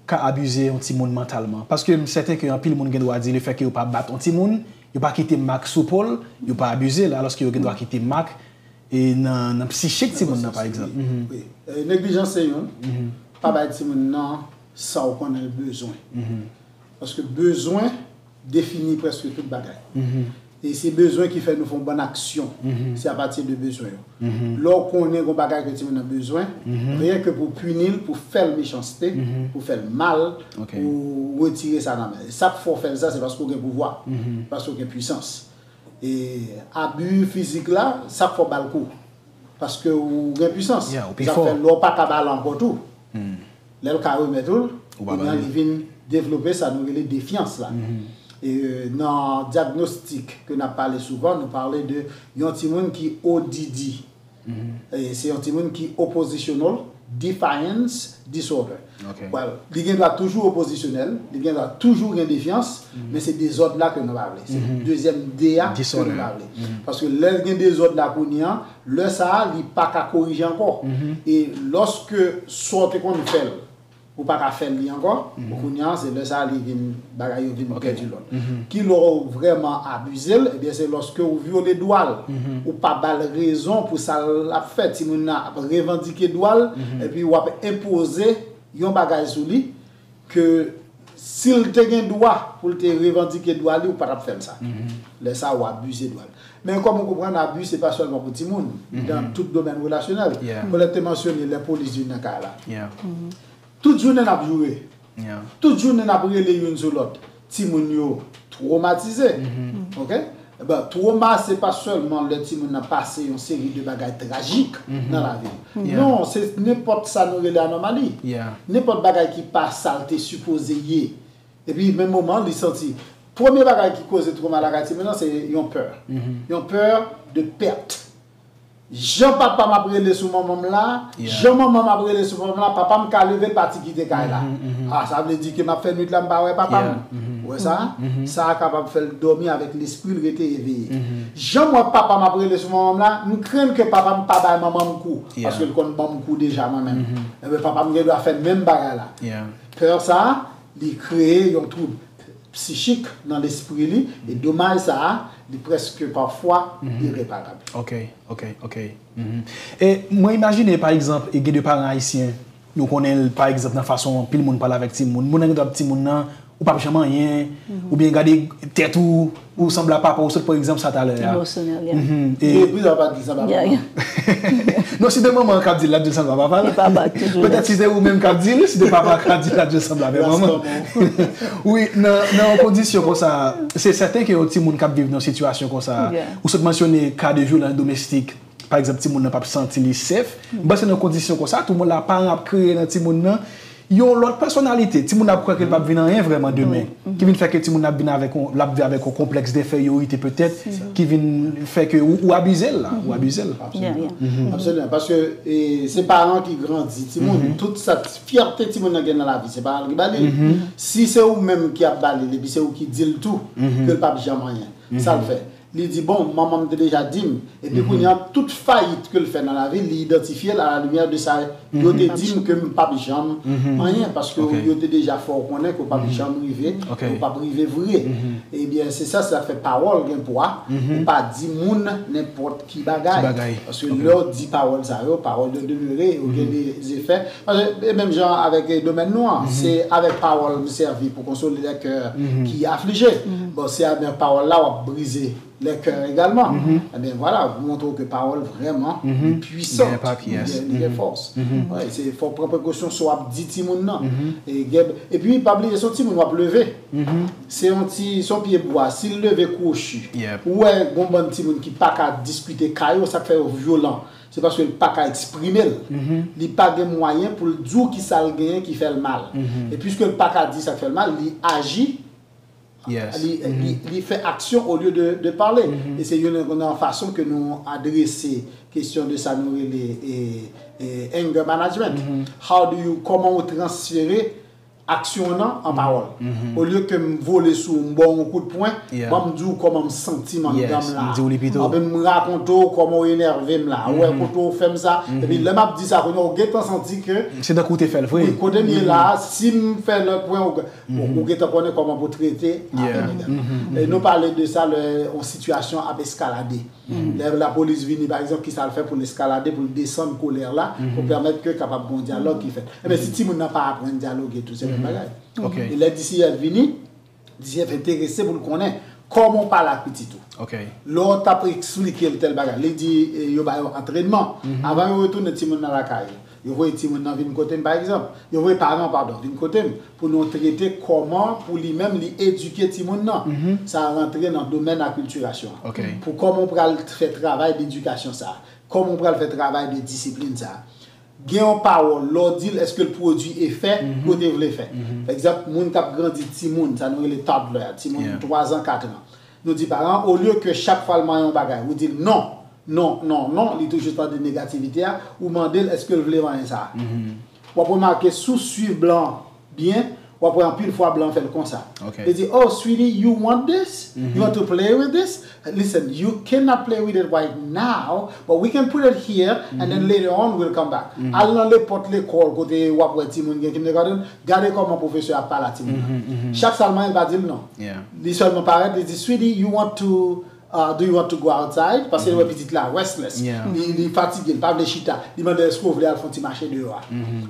ka abize yon timoun mantalman? Paske m sèten ke anpil moun gen dwa di lefètke yo pa bat yon timoun, yo pa kite mak sou po l, yo pa abize l, alòske yo gen dwa kite mak e nan, nan psichik timoun nan, pa egzanp. Wi. E, neglijans se youn. Pa bay timoun nan sa w konnen l bezwen. Paske bezwen defini prèske tout bagay. E se bezwen ki fè nou fè yon bann aksyon. Se apati de bezwen yo. Lè w konnen gen yon bagay ke timoun nan bezwen, ryen ke pou pini l, pou fè l mechanste, pou fè l mal, ou retire sa nan men l. E sa k fè w fè l sa, se paske w gen pouvwa, paske w gen pwisans. E abi fizik la, sa k fè w ba l kou. Paske ou gen pwisans. Yeah, ou pi Sa fò. Fè lè w pa ka ba l ankò tou. Lè l ka remèt ou l, Ou pa kounye a ba l. Li vin devlope sa nou rele defyans la. E euh, nan dyagnostik ke n ap pale souvan, nou pale de yon timoun ki O D D. E se yon timoun ki oppositional defiance disorder. Ok. Well, li gen dwa toujou opozisyonèl, li gen dwa toujou gen defyans, men se dezòd la ke nou pa vle. Se dezyèm D a ke nou Disorder. Pa vle. Paske lè l gen dezòd la kounye a, lè sa a, li pa ka korije ankò. E lòske sa w te konn fè l, ou pa ka fè l li ankò, kounye a, se lè sa a, li vin, bagay yo vin pèdi lòd. Ki lè w vrèman abize l, ebyen, se lòske ou vyole dwa l, ou pa ba l rezon pou sa l ap fè. Timoun nan ap revandike dwa l, epi w ap enpoze yon bagay sou li, ke si l te gen dwa pou l te revandike dwa li, ou pa t ap fè l sa. Lè sa a, w abize dwa l. Men kòm ou konprann, abi se pa sèlman pou timoun, nan tout domèn relasyonèl. Yeah. Kolèt te mansyone lè polis vin nan kay la. Yeah. Tout jounen n ap joure. Yeah. Tout jounen n ap rele youn sou lòt. Timoun yo twomatize. Ok? Ebyen, twoma se pa sèlman lè timoun nan pase yon seri de bagay trajik nan lavi l. Yeah. Non, se nenpòt sa nou rele anòmali. Yeah. Nenpòt bagay ki pa sa l te sipoze ye. Epi menm moman, li santi. Premye bagay ki koze twoma lakay timoun nan, se yon pè. Yon pè de pèt. Jan papa m ap rele sou manman m la, Yeah. jan manman m ap rele sou papa m la, papa m ka leve l pati kite kay la. Ah, sa vle di ke m ap fè nwit la, m pa wè papa m. Ou wè sa? Sa a kapab fè l dòmi avèk lespri l rete eveye. Jan m wè papa m ap rele sou manman m la, m krenn ke papa m pa bay manman m kou, Yeah. paske l konn ban m kou deja mwen menm. Ebyen, papa m gen dwa fè menm bagay la. Yeah. Pè sa a, li kreye yon twoub psichik nan lespri li, e domaj sa a, li prèske pafwa ireparab. Ok, ok, ok. Mhm. E mwen imajine, pa egzanp, e gen de paran ayisyen, nou konnen, pa egzanp, nan fason anpil moun pale avèk timoun. Moun nan gen dwa ap di timoun nan, ou p ap janm anyen, oubyen gade tèt ou, ou sanble a papa, ou sot pran egzanp sa talè a. Emosyonèl, yeah. Mhm. E E pou sa pa di sa, papa. Yeah, yeah. Non, si de manman k ap di l, l ap di l sanble a papa l. Se papa ki toujou Petèt si se ou menm k ap di l, si de papa k ap di l, l ap di l sanble avèk manman. Wi, nan, nan yon kondisyon konsa, se sèten ke yon timoun k ap viv nan sitiyasyon konsa, Yeah. ou sot mansyone ka de vyolans domestik, pa egzanp, timoun nan p ap santi li safe. M panse nan kondisyon konsa, tou moun la, paran ap kreye nan timoun nan yon lòt pèsonalite. Timoun nan ap kwè ke l p ap vin anyen vrèman demen. Ki vin fè ke timoun nan ap vin avèk yon, l ap viv avèk yon konplèks denferyorite petèt, ki vin fè ke ou, ou abize l la, ou abize l. Yeah, yeah. Absoliman. Paske e, se paran ki grandi timoun. Tout sa fyète timoun nan gen nan lavi, se paran ki ba li l. Si se ou menm ki ap ba li l, epi se ou ki di l tou, ke l p ap janm anyen. Sa l fè? Li di, bon, manman m te deja di m. Epi kounye a, tout fayit ke l fè nan lavi, li idantifye l à la lumière de sa yo te di m ke m p ap janm anyen, paske Ok. yo te deja fè w konnen ke w p ap janm rive, Ok. ke w p ap rive vre. Ebyen, se sa, sa fè pawòl gen pwa. Ou pa di moun nenpòt ki bagay. Ki bagay. Paske lè w di pawòl sa yo, pawòl yo demere, yo gen de zefè. Paske, e menm jan avèk, e, domèn nou an, se avèk pawòl m sèvi pou konsole lè kè ki aflije. Bon, se avèk pawòl la w ap brize lè kè egalman. Ebyen, vwala, pou montre w ke pawòl vrèman li pwisan. Gen enpak, yes. Li gen, li gen fòs. Wi, se fò w pran prekosyon sa w ap di timoun nan. E gen, epi, pa bliye, se yon timoun w ap leve. Se yon ti, se yon pye bwa. Si l leve kwochi, Yep. ou wè, gon bann timoun ki pa ka diskite kay yo, sa k fè yo vyolan. Se paske l pa ka eksprime l. Li pa gen mwayen pou l di w ki sa l genyen ki fè l mal. E piske l pa ka di sa k fè l mal, li aji Yes. Li, li, li fè aksyon olye de, de pale. E se youn nan fason ke nou adrese kesyon de sa nou rele e, e, anger management. How do you, kòman ou transfere aksyon an nan an pawòl. Olye ke m vole sou ou, m ba w yon kout pwen, ban m di w kòman m santi m anndan m la. Anben m rakonte w kòman w enève m la. Ou wè kote w fè m sa. Epi lè m ap di sa kounye a, ou gentan santi ke se tankou w te fè l vre. Wi, kote m ye la, si m fè lòt pwen, ou, bon, ou gentan konnen kòman pou trete afè nèg la. E nou pale de sa lè yon sitiyasyon ap eskalade. Lè lapolis vini, pa egzanp, kisa l fè pou l eskalade, pou l desann kolè la, pou pèmèt ke kapab gen yon dyalòg ki fèt. Enben, si timoun nan pa aprann dyaloge tou, se menm bagay. E lè D C F vini, D C F enterese pou l konnen kòman w pale ak pitit ou. Lè w t ap eksplike l tèl bagay, li di, e, yo ba yo antrènman. Avan yo retounen timoun nan lakay yo. Yo voye timoun nan vin kote m, pa egzanp. Yo voye paran, padon, vin kote m pou nou trete kòman pou li menm li edike timoun nan. Sa rantre nan domèn akiltirasyon an. Pou kòman w pral fè travay dedikasyon sa a. Kòman w pral fè travay de disiplin sa a. Gen yon pawòl, lè w di l, èske l pwodui efè kote w vle fè? Pa egzanp, moun k ap grandi timoun, sa nou rele toddler, timoun twa zan, kat an. Nou di paran an, olye ke chak fwa l manyen yon bagay, ou di l non, non, non, non, li toujou tande negativite a, ou mande l èske l vle manyen sa a. W ap remake, si w swiv blan an byen, w ap wè anpil fwa blan an fè l konsa. Li di, "Oh, sweetie, you want this? You want to play with this? Listen, you cannot play with it right now, but we can put it here, and then later on we'll come back." Al nan nenpòt lekòl kote w ap wè timoun gen kindergarten, gade kòman pwofesè a ap pale a timoun nan. Chak sa l manyen, l pa di l non. Li sèlman parèt, li di, "Sweetie, you want to, uh, do you want to go outside?" Paske li wè pitit la restless. Li, li fatige, li pa vle chita. Li mande, "Èske w vle al fè yon ti mache deyò a?"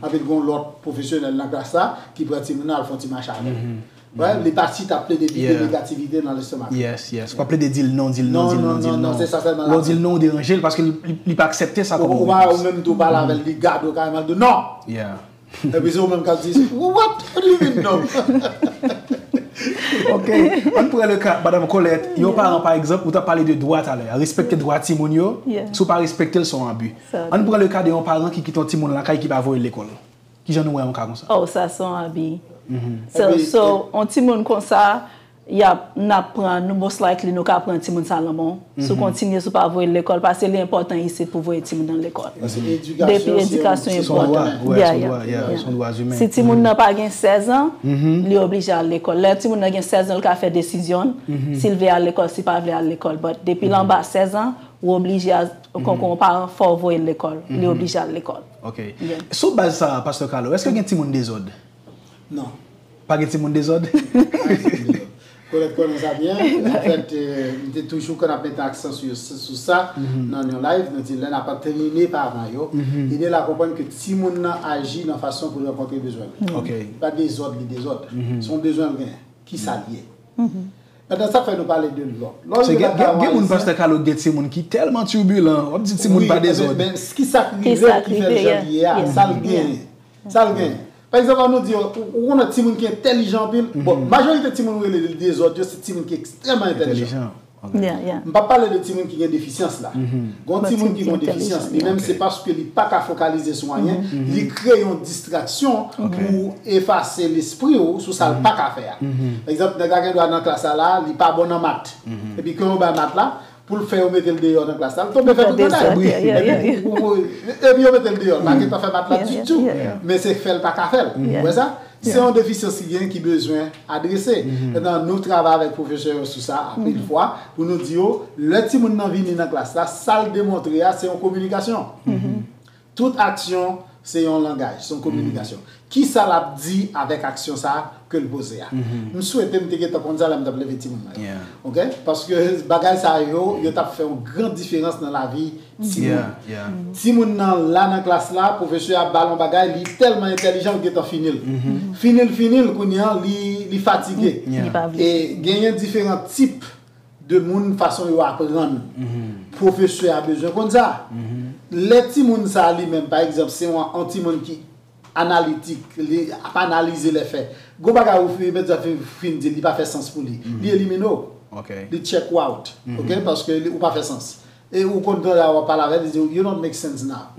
Anpil gen yon lòt pwofesyonèl nan klas la ki pran timoun nan al fè yon ti mache avè l. Wè, li pa chita ap plede vide negativite nan lestomak li. Yes, yes. Ou pa plede di l non, di l non, di l non, di l non. Se sa sèlman l ap fè. Lè w di l non, ou deranje l paske li, li, li pa aksepte sa kòm yon repons. Ou pa, ou menm tou pale avè l, li gade w kareman, l di non. Epi se ou menm k ap di, "What? What do you mean, no?" Ok, ann pran le ka, Madanm Colette, yon paran, pa egzanp, ou t ap pale de dwa talè a, respekte dwa timoun yo, si w pa respekte l, se yon abi. Ann pran le ka de yon paran ki kite yon timoun lakay ki pa voye l lekòl. Kijan nou wè yon ka konsa? Oh, sa se yon abi. So, so, yon timoun konsa, y ap, n ap pran, nou most likely, nou ka pran timoun sa nan men w. Si w kontinye, si w pa voye l lekòl, paske li enpòtan isit pou voye timoun nan lekòl. Depi edikasyon se enpòtan. Yeah, yeah, yeah. Si timoun nan pa gen sèz an, li oblije al lekòl. Lè timoun nan gen sèz an, li ka fè desizyon l, si l vle al lekòl, si l pa vle al lekòl. But depi l anba sèz an, ou oblije, kon, kon paran, fò w voye l lekòl. Li oblije al lekòl. Ok. Sou baz sa, Pastè Carlo, èske gen timoun dezòd? Non. Pa gen timoun dezòd? Colette konnen sa byen. Anfèt, euh, m te toujou konn ap mete aksan sou, sou sa nan yon live. Nou di lè n ap antrene paran yo, ede l a konprann ke timoun nan aji nan fason pou l rankontre bezwen l. Ok. Pa dezòd li dezòd. Se yon bezwen l genyen. Kisa l ye? Mentnan, sa k fè nou pale de lòd. Lòd gen, gen, gen moun, Pastè Carlo, gen timoun ki tèlman turbilan, w ap di timoun pa dezòd. Men, men kisa k rive ki fè l jan l ye a? Sa l genyen. Sa l genyen. Pa egzanp, ann nou di, ou, ou konnen timoun ki entèlijan anpil. Bon, majorite timoun ou rele li dezòd yo, se timoun ki ekstrèmman entèlijan. M p ap pale de timoun ki gen defisyans la. Gen yon timoun ki gen yon defisyans, li menm se paske li pa ka fokalize sou anyen, li kreye yon distraksyon pou efase lespri w sou sa l pa ka fè a. Pa egzanp, nèg la gen dwa nan klas la, la, li pa bon nan mat. Epi ke yo bay mat la, pou l fè yo mete l deyò nan klas la, l tonbe fè tout bagay. Epi, epi yo mete l deyò, l pa gentan fè mat la ditou. Men se fè l pa ka fè l. Ou wè sa? Se yon defisyans ki gen ki bezwen adrese. Mentnan, nou travay avèk pwofesè yo sou sa, anpil fwa, pou nou di yo, lè timoun nan vini nan klas la, sa l demontre a, se yon kominikasyon. Tout aksyon, se yon langaj, se yon kominikasyon. Kisa l ap di avèk aksyon sa a ke l poze a? M swete m te gentan konn sa lè m t ap leve timoun mwen yo. Ok? Paske bagay sa yo, yo t ap fè yon gran diferans nan lavi timoun. Timoun nan la nan klas la, pwofesè a ba l yon bagay, li tèlman entèlijan, l gentan fini l. Fini l, fini l, kounye a, li, li fatige. E genyen diferan tip de moun, fason yo aprann. Pwofesè a bezwen konn sa. Lè timoun sa a li menm, pa egzanp, se yon, yon timoun ki analitik, li ap analize lè fè. Gon bagay ou fin, medya fin, fin di, li pa fè sans pou li. Li elimine w. Li check ou out. Ok? Paske li, ou pa fè sans. E ou konn tande w ap pale avè l, li di, "You don't make sense now."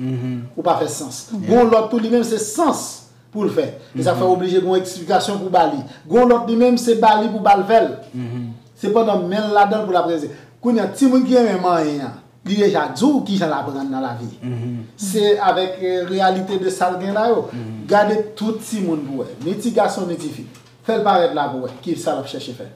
Ou pa fè sans. Gon lòt tou, li menm se sans. pou l fè. E sa fè oblije gen yon eksplikasyon pou ba li. Gen yon lòt li menm, se ba li pou ba l fè l. Se pandan men l ladan l pou l ap reze. Kounye a, timoun ki renmen manyen an, li deja di w kijan l aprann nan lavi. Se avèk eh, reyalite de sa l gen la yo. Gade tout timoun pou wè. Ni ti gason, ni ti fi. Fè l parèt la pou wè. Ki sa l ap chèche fè.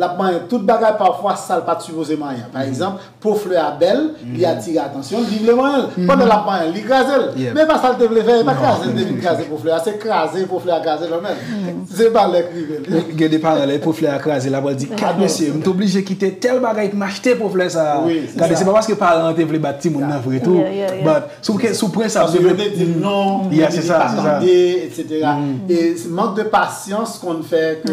L ap manyen tout bagay pafwa sa l pa t sipoze manyen an. Pa egzanp, po flè a bèl, li atire atansyon l, li vle manyen l. Pandan l ap manyen l, li kraze l. Men e pa sa l te vle fè, e pa kraze l te vin kraze po flè a, se kraze po flè a kraze l nan men l. Se pa lè k rive l. Gen de paran lè po flè a kraze l ap pral di, "Gad mesye, m te oblije kite tèl bagay pou m achte po flè sa a." Gade, se pa paske paran an te vle bat timoun nan vre tou, but sou ke sou prensip, paske yo te di l non, li pa tande, etsetera. E mank de pasyans konn fè ke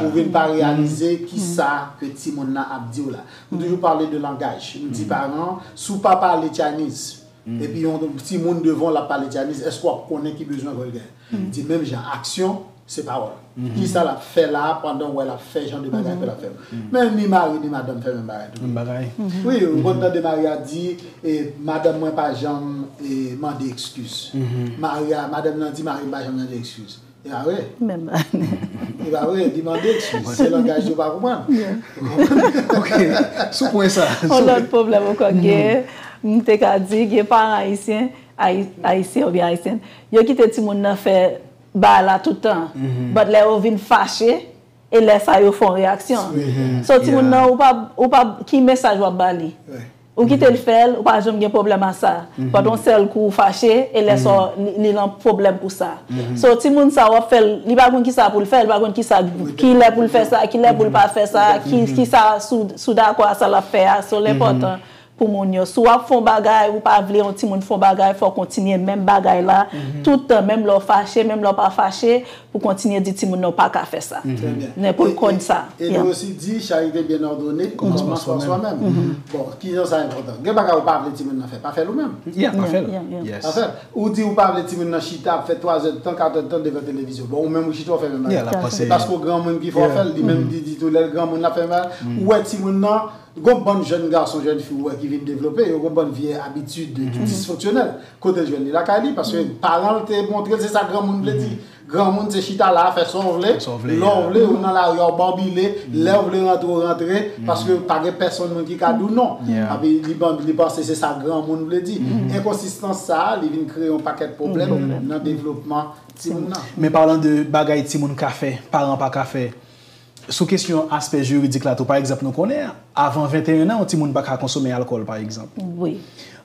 ou vin pa reyalize ki sa ke timoun nan ap di w la. M toujou pale de langaj. M di paran, si w pa pale Chinese, epi yon timoun devan w l ap pale Chinese, èske w ap konnen ki bezwen ke l gen? M di menm jan, aksyon, se pawòl. Ki sa l ap fè la a pandan w wè l ap fè jan de bagay ke l ap fè yo? Men ni mari ni madanm fè menm bagay tou. Menm bagay. Wi, ou konn tande mari a di, e, madanm mwen pa janm e, mande ekskiz. Mari a, madanm nan di mari m pa janm mande ekskiz. E pa vre. Menm bagay. E pa vre, li mande ekskiz. Se langaj li ou pa konprann. Ok, sou pwen sa. Yon lòt pwoblèm ankò gen, m te ka di, gen paran ayisyen, ayi- ayisyen oubyen ayisyèn, yo kite timoun nan fè bagay la tout tan. But lè yo vin fache, e lè sa yo fè yon reyaksyon. So timoun nan, ou pa, ou pa, ki mesaj w ap ba li? Ou kite l fè l, ou pa janm gen pwoblèm a sa. But yon sèl kou ou fache, e lè sa w, li, li nan pwoblèm pou sa. So timoun sa w ap fè l, li pa konn ki sa pou l fè, li pa konn ki sa, ki lè pou l fè sa, ki lè pou l pa fè sa, ki, ki sa sou, sou dakò a sa l ap fè a. So l enpòtan pou moun yo. Si w ap fè yon bagay, ou pa vle yon timoun fè yon bagay, fò w kontinye menm bagay la. Tout tan, menm lè w fache, menm lè w pa fache, pou kontinye di timoun nan w pa ka fè sa. Trè byen. Men pou l konn sa. E nou osi di, charité bien ordonnée commence par soi-même. Bon, kijan sa enpòtan? Gen bagay ou pa vle timoun nan fè, pa fè l ou menm. Yeah, pa fè l. Pa fè l. Ou di ou pa vle timoun nan chita ap fè twa zè tan, kat zè tan devan televizyon. Bon, ou menm ou chita ou fè menm bagay. E paske w granmoun ki fè w fè l, li menm li di tou lè l granmoun l ap fè menm bagay. Ou wè timoun nan, gon bann jèn gason, jèn fi ou wè ki vin devlope, yo gon bann vye abitid disfonksyonèl. Kote l jwenn li? Lakay li, paske paran l te montre l se sa granmoun vle di. Granmoun se chita la, fè sa w vle, lè w vle, ou nan lari a w banbile, lè w vle rantre w rantre, paske pa gen pèsonn moun ki ka di w non. Epi li ban- li panse se sa granmoun vle di. Enkonsistans sa a, li vin kreye yon pakèt pwoblèm nan devlopman timoun nan. Men palan de bagay timoun ka fè, paran pa ka fè, sou kesyon aspè jiridik la tou, pa egzanp, nou konnen, avan venteyen an, yon timoun pa ka konsome alkòl, pa egzanp. Wi.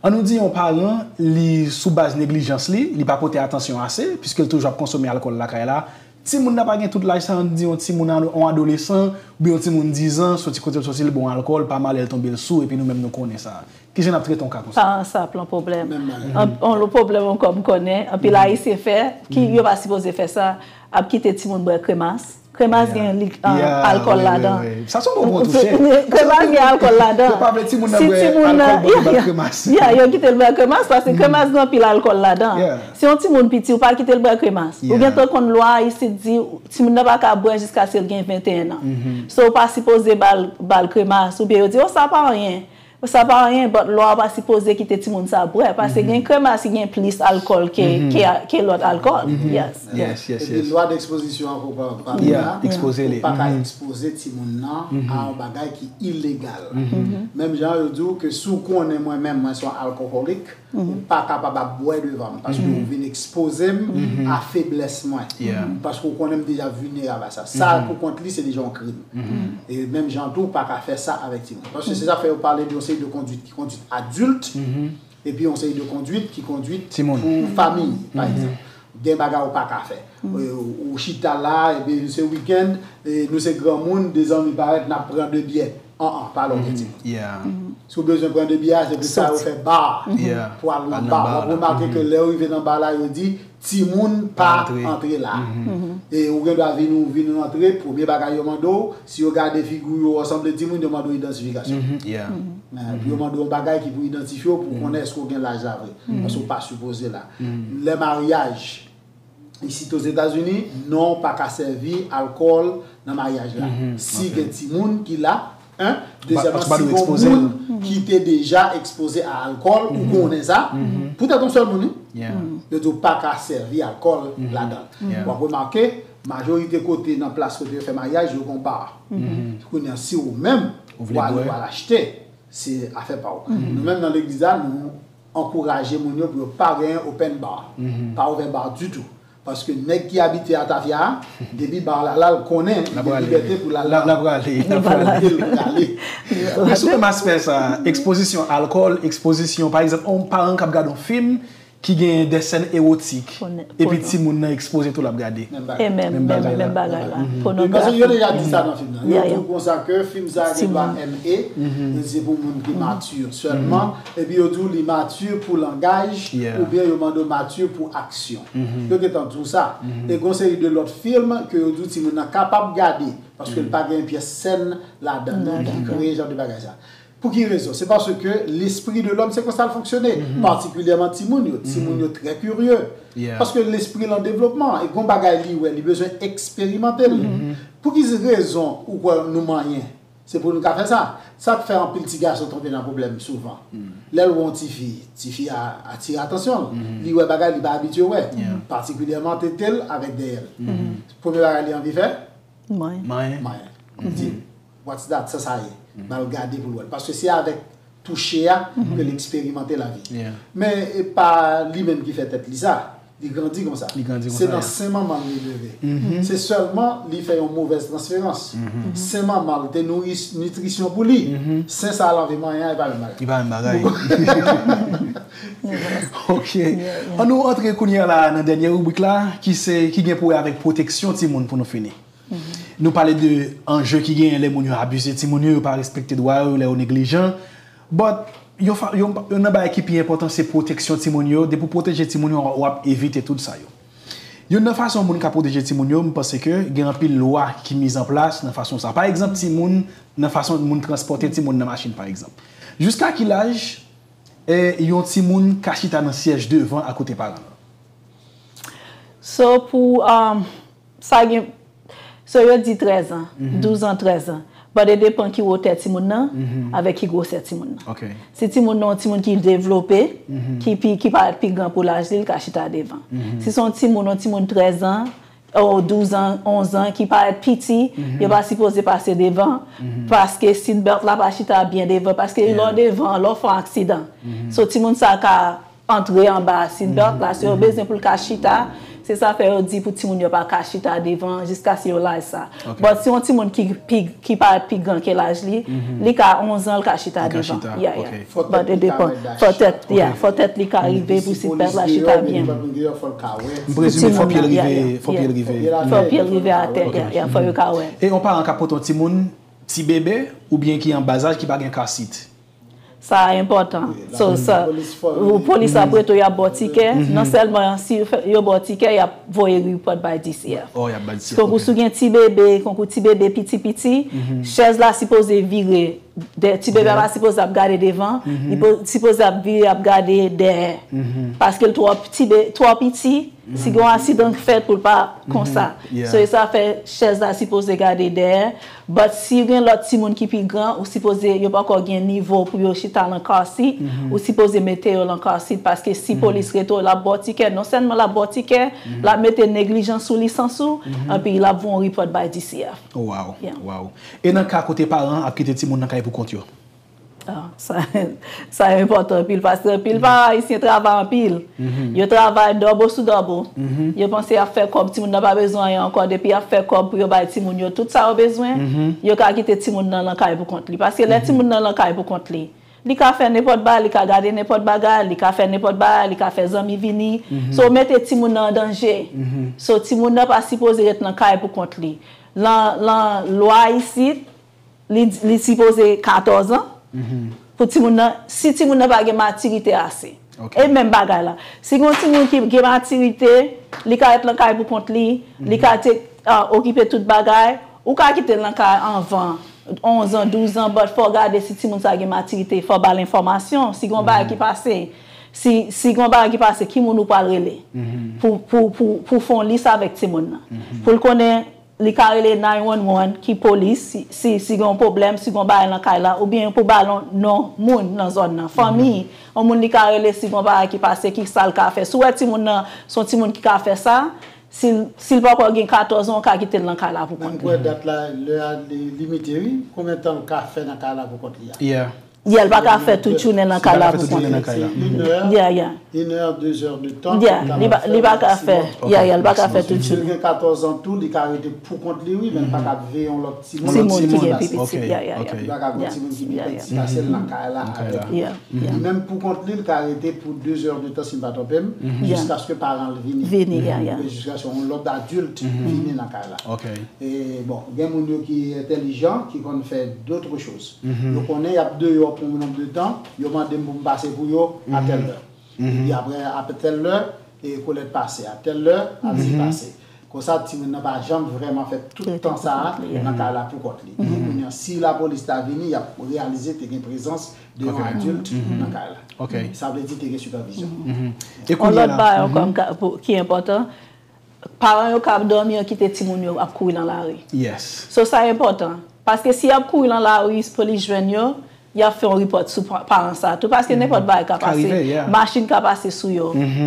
An nou di yon paran, li sou baz neglijans li, li pa pote atansyon ase, piske l toujou ap konsome alkòl lakay la. Timoun nan pa gen tout laj sa, an nou di yon timoun, yon adolesan, oubyen yon timoun diz an, soti kote l soti, l bwè yon alkòl, pa malè l tonbe l sou, epi nou menm nou konnen sa. Kijan n ap trete yon ka konsa? Paran sa ap lan pwoblèm. Menm bagay. An- on lo pwoblèm ankò m konnen, anpil ayisyen fè, ki yo pa sipoze fè sa, ap kite timoun bwè kremas. Kremas gen li- an- alkòl ladan. Sa se yon bon pwen ou touche. Kremas gen alkòl ladan. Yo pa vle timoun nan bwè alkòl, bon, yo ba l kremas. Ya, yo kite l bwè kremas paske kremas gen anpil alkòl ladan. Si yon timoun piti, ou pa kite l bwè kremas. Ou gentan konn lwa isit di timoun nan pa ka bwè jiskaske l gen venteyen an. So, ou pa sipoze ba l, ba l kremas, oubyen yo di, "Oh, sa pa anyen." Sa pa anyen, but lwa a pa sipoze kite timoun sa bwè, paske gen kremas ki gen plis alkòl ke, ke, ke lòt alkòl. Yes. Epi lwa dekspozisyon an pou pa, pa la, ou pa ka ekspoze timoun nan a yon bagay ki ilegal. Menm jan yo di w ke si w konnen mwen menm, mwen se yon alkòholik, ou pa kapab ap bwè devan m, paske ou vin ekspoze m a feblès mwen. Paske ou konnen m deja vilnerab a sa. Sa pou kont li, se deja yon krim. E menm jan tou, ou pa ka fè sa avèk timoun. Paske se sa fè yo pale de yon seri de kondwit ki kondwit adilt, epi yon seri de kondwit ki kondwit pou fanmi, pa egzanp. Gen bagay ou pa ka fè. E, ou, ou chita la, epi se wikenn, e nou se granmoun, de zanmi parèt, n ap pran de byè. An, an, pa lè w gen timoun. Si w bezwen pran de byè, se pou sa yo fè ba pou al nan ba. W ap remake ke lè w rive nan ba la, yo di, timoun pa antre la. E ou gen dwa vin, ou vin rantre, premye bagay yo mande w, si yo gade figi w, yo wè w sanble timoun, yo mande w idantifikasyon. Yo mande w yon bagay ki pou idantifye w, pou konnen èske w gen laj la vre. Paske w pa sipoze la. Lè maryaj, isit Ozetazini, non, pa ka sèvi alkòl nan maryaj la. Si gen timoun ki la, en, dezyèmman, si gen moun ki te deja ekspoze a alkòl, ou konnen sa, poutèt yon sèl moun, wi. Yo di w pa ka sèvi alkòl ladan l. W ap remake, majorite kote nan plas kote yo fè maryaj, yo gon bar. Kounye a, si ou menm, ou ale, ou al achte, se afè pa w. Nou menm nan legliz la, nou ankouraje moun yo pou yo pa genyen open bar. Pa ouvè bar ditou. Paske nèg ki abite a tafya a, depi bar la la, l konnen li gen libète pou l al la. L ap prale, l ap prale. L prale. Men sou menm aspè sa, ekspozisyon alkòl, ekspozisyon, pa egzanp, yon paran k ap gade yon fim ki gen de sèn ewotik, epi timoun nan ekspoze tou l ap gade. E menm, menm bagay la. Paske yo deja di sa nan fim nan. Yo di w konsa ke fim sa gen dwa M A, se pou moun ki mati sèlman, epi yo di w li mati pou langaj, oubyen yo mande w mati pou aksyon. Yo gentan di w sa. E gon seri de lòt fim ke yo di w timoun nan kapab gade, paske l pa gen pyès sèn ladan l ki kreye jan de bagay sa. Pou ki rezon? Se paske lespri de lòm, se konsa l fonksyone, patikilyèman timoun yo. Timoun yo trè kirye. Paske lespri l an devlopman, e gon bagay li wè, li bezwen eksperimante l. Pou ki rezon ou kwè nou manyen? Se pou nou ka fè sa. Sa k fè anpil ti gason tonbe nan pwoblèm souvan. Lè l wè yon tifi, tifi a atire atansyon l. Li wè bagay li pa abitye wè. Patikilyèman tete l avèk dèyè l. Premye bagay li anvi fè, manyen. Manyen. Li di, "What's that? Sa sa ye?" L al gade pou l wè l. Paske se avèk touche a ke l eksperimante lavi. Men e pa li menm ki fè tèt li sa. Li grandi konsa. Se nan sen manman l li leve. Se sèlman li fè yon movèz transferans. Sen manman l te nouri nitrisyon pou li. Sen sa l anvi manyen an, e pa menm bagay. Li pa menm bagay. Ok. An nou antre kounye a la nan dènye ribrik la, ki se, ki gen pou wè avèk pwoteksyon timoun pou nou fini. Nou pale de anje ki genyen lè moun yo abize timoun yo, yo pa respekte dwa yo, lè yo neglijan. But, yon fa- yon, yon nan bagay ki pi enpòtan se pwoteksyon timoun yo. Depi w pwoteje timoun yo, w ap evite tout sa yo. Youn nan fason moun ka pwoteje timoun yo, m panse ke gen anpil lwa ki miz an plas nan fason sa. Pa egzanp, timoun, nan fason moun transpòte timoun nan machin, pa egzanp. Jiska ki laj, e, yon timoun ka chita nan syèj devan akote paran l? So, pou, um, sa gen, so yo di trèz an, douz an, trèz an. But it depan ki wotè timoun nan, avèk ki gwosè timoun nan. Si timoun nan yon timoun ki devlope, ki pi, ki parèt pi gran pou laj li, l ka chita devan. Si se yon timoun, yon timoun trèz an, o douz an, onz an, ki parèt piti, yo pa sipoze pase devan, paske seat belt la pa chita byen devan, paske lè w devan, lè w fè yon aksidan. So, timoun sa ka antre anba seat belt la, so yo bezwen pou l ka chita. Se sa fè yo di pou timoun yo pa ka chita devan jiskaske yo laj sa. But si yon timoun ki pi, ki parèt pi gran ke laj li, li ka onz an, l ka chita devan. Yeah, yeah. But it depan. Fò tèt, yeah, fò tèt li ka rive pou seat belt la chita byen. M prezime fò pye l rive, fò pye l rive. Fò pye l rive atè, yeah, yeah, fò yo ka wè. E yon paran ka pote yon timoun, ti bebe, oubyen ki an ba laj, ki pa gen car seat. Sa enpòtan. So, sa, polis ap rete, y ap ba w tikè. Non sèlman si yo ba w tikè, y ap voye report bay D C F. Tankou si w gen ti bebe, tankou ti bebe piti piti, chèz la sipoze vire. Ti bebe a pa sipoze ap gade devan, li sipoze ap vire, ap gade dèyè. Paske l twò ti, twò piti, si gen yon aksidan k fèt pou l pa konsa. So, e sa fè chèz la sipoze gade dèyè. But si gen lòt timoun ki pi gran, ou sipoze, yo poko gen nivo pou yo chita lan car seat, ou sipoze mete yo lan car seat, paske si polis rete w, l ap ba w tikè, non sèlman l ap ba w tikè, l ap mete neglijans sou lisans ou, anpi l ap voye yon report bay D C F. Wow, wow. E nan ka kote paran an ap kite timoun nan kay pou kont yo? Ah, sa, sa enpòtan anpil, paske anpil paran ayisyen travay anpil. Yo travay double sou double. Yo panse y ap fè kòb, timoun nan pa bezwen anyen ankò, depi y ap fè kòb pou yo bay timoun yo tout sa yo bezwen, yo ka kite timoun nan lan kay pou kont li. Paske lè timoun nan lan kay pou kont li, li ka fè nenpòt bagay, li ka gade nenpòt bagay, li ka fè nenpòt bagay, li ka fè zanmi vini. So, w mete timoun nan an danje. So, timoun nan pa sipoze ret nan kay pou kont li. Lan, lan lwa isit, li, li sipoze katòz an pou timoun nan, si timoun nan pa gen matirite ase. E menm bagay la, si gen yon timoun ki gen matirite, li ka ret lan kay pou kont li, li ka te, ah, okipe tout bagay, ou ka kite l lan kay anvan onz an, douz an, but fò w gade si timoun sa gen matirite, fò w ba l enfòmasyon, si gen yon bagay ki pase, si, si gen yon bagay ki pase, ki moun ou pral rele pou, pou, pou, pou fè yon lis avèk timoun nan, pou l konnen Li ka rele nine one one, ki polis, si, si, si gen yon pwoblèm, si gen yon bagay nan kay la, oubyen pou ba l yon non moun nan zòn nan, fanmi, yon moun li ka rele si gen yon bagay ki pase, ki sa l ka fè. Si w wè timoun nan, se yon timoun ki ka fè sa, si l, si l poko gen katòz an, w ka kite l nan kay la pou kont li. Mwen kwè dat la, lè a li limite, wi. Konbyen tan l ka fè nan kay la pou kont li a? Yeah. Yeah, l pa ka fè tout jounen nan kay la pou kont li. Li pa ka fè tout jounen nan kay la. Se inè, inè, dezè de tan. Yeah, li pa, li pa ka fè. Yeah, yeah, li pa ka fè tout jounen. Si l gen katòz an tou, li ka rete pou kont li, wi, men l pa ka veye yon lòt timoun. Timoun ki gen pi pitit, yeah, yeah, yeah. Li pa ka gen yon timoun ki pi pitit pase l nan kay la avè l. Li menm pou kont li, li ka rete pou dezè de tan, si m pa twonpe m, jiskaske paran l vini. Vini, yeah, yeah. Oubyen jiskaske yon lòt adilt vini nan kay la. E, bon, gen moun yo ki entèlijan, ki konn fè d'autres choses. Yo konnen y ap deyò pou yon nonb de tan, yo mande m pou m pase pou yo a tèl lè. Epi apre, a tèl lè, e, kolèt pase, a tèl lè, alze pase. Konsa, timoun nan pa janm vrèman fè tout tan sa a nan kay la pou kont li. Kounye a, si lapolis ta vini, y ap reyalize te gen prezans de yon adilt nan kay la. Sa vle di te gen sipèvizyon. Yon lòt bagay ankò m ka, pou, ki enpòtan, paran yo ka ap dòmi, yo kite timoun yo ap kouri nan lari. So, sa enpòtan. Paske si y ap kouri nan lari, polis jwenn yo, y ap fè yon repòt sou pa-, paran sa a tou. Paske nenpòt bagay ka pase. Machin ka pase sou yo.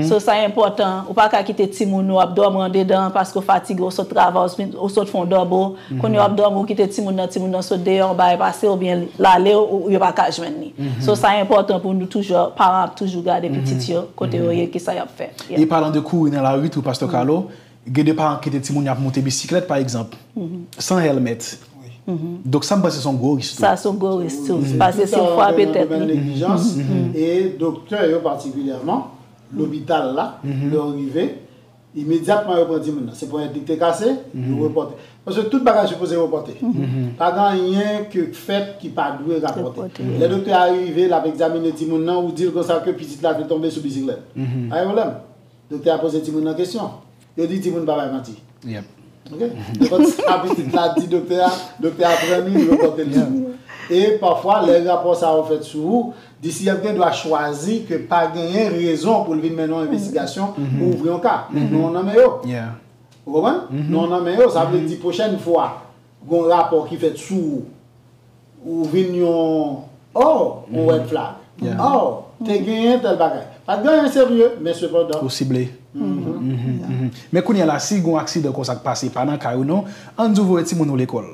So, sa enpòtan. Ou pa ka kite timoun ou ap dòmi andedan paske w fatige, ou sot travay, ou vin, ou sot fè yon dòbo. Kounye a w ap dòmi, ou kite timoun nan, timoun nan sot deyò, yon bagay pase, oubyen l ale, ou, yo pa ka jwenn li. So, sa enpòtan pou nou toujou, paran ap toujou gade pitit yo, kote yo ye, kisa y ap fè. E palan de kouri nan lari tou, Pastè Carlo, gen de paran ki kite timoun yo ap monte bisiklèt, pa egzanp, san hèlmèt. Donk, sa, m panse se yon gwo risk tou. Sa, se yon gwo risk tou. Paske si w frape tèt li. Neglijans, e doktè yo patikilyèman, lopital la, lè yo rive, imedyatman yo pran timoun nan. Se ponyèt li ki te kase, yo repòte. Paske tout bagay sipoze repòte. Pa gen anyen ki fèt ki pa dwe rapòte. Lè doktè a rive, l ap egzamine timoun nan, ou di l konsa ke pitit la te tonbe sou bisiklèt. Pa gen pwoblèm. Doktè a poze timoun nan kesyon. Yo di timoun pa bay manti. Oke? Nenpòt sa pitit la di doktè a, doktè a pran li, li repòte l sou. E pafwa, lè rapò sa yo fèt sou ou, D C F gen dwa chwazi ke pa genyen rezon pou l vin mennen yon envestigasyon pou ouvri yon ka. Men non w nan men yo. Ou konprann? Non w nan men yo, sa vle di pwochèn fwa gon rapò ki fèt sou ou, ou vin yon, oh, yon red flag. Oh, te genyen tèl bagay. Pa t gen anyen serye, men sepandan. Ou sible. Men kounye a la, si gon aksidan konsa k pase, pa nan kay ou non, ann di w voye timoun ou lekòl.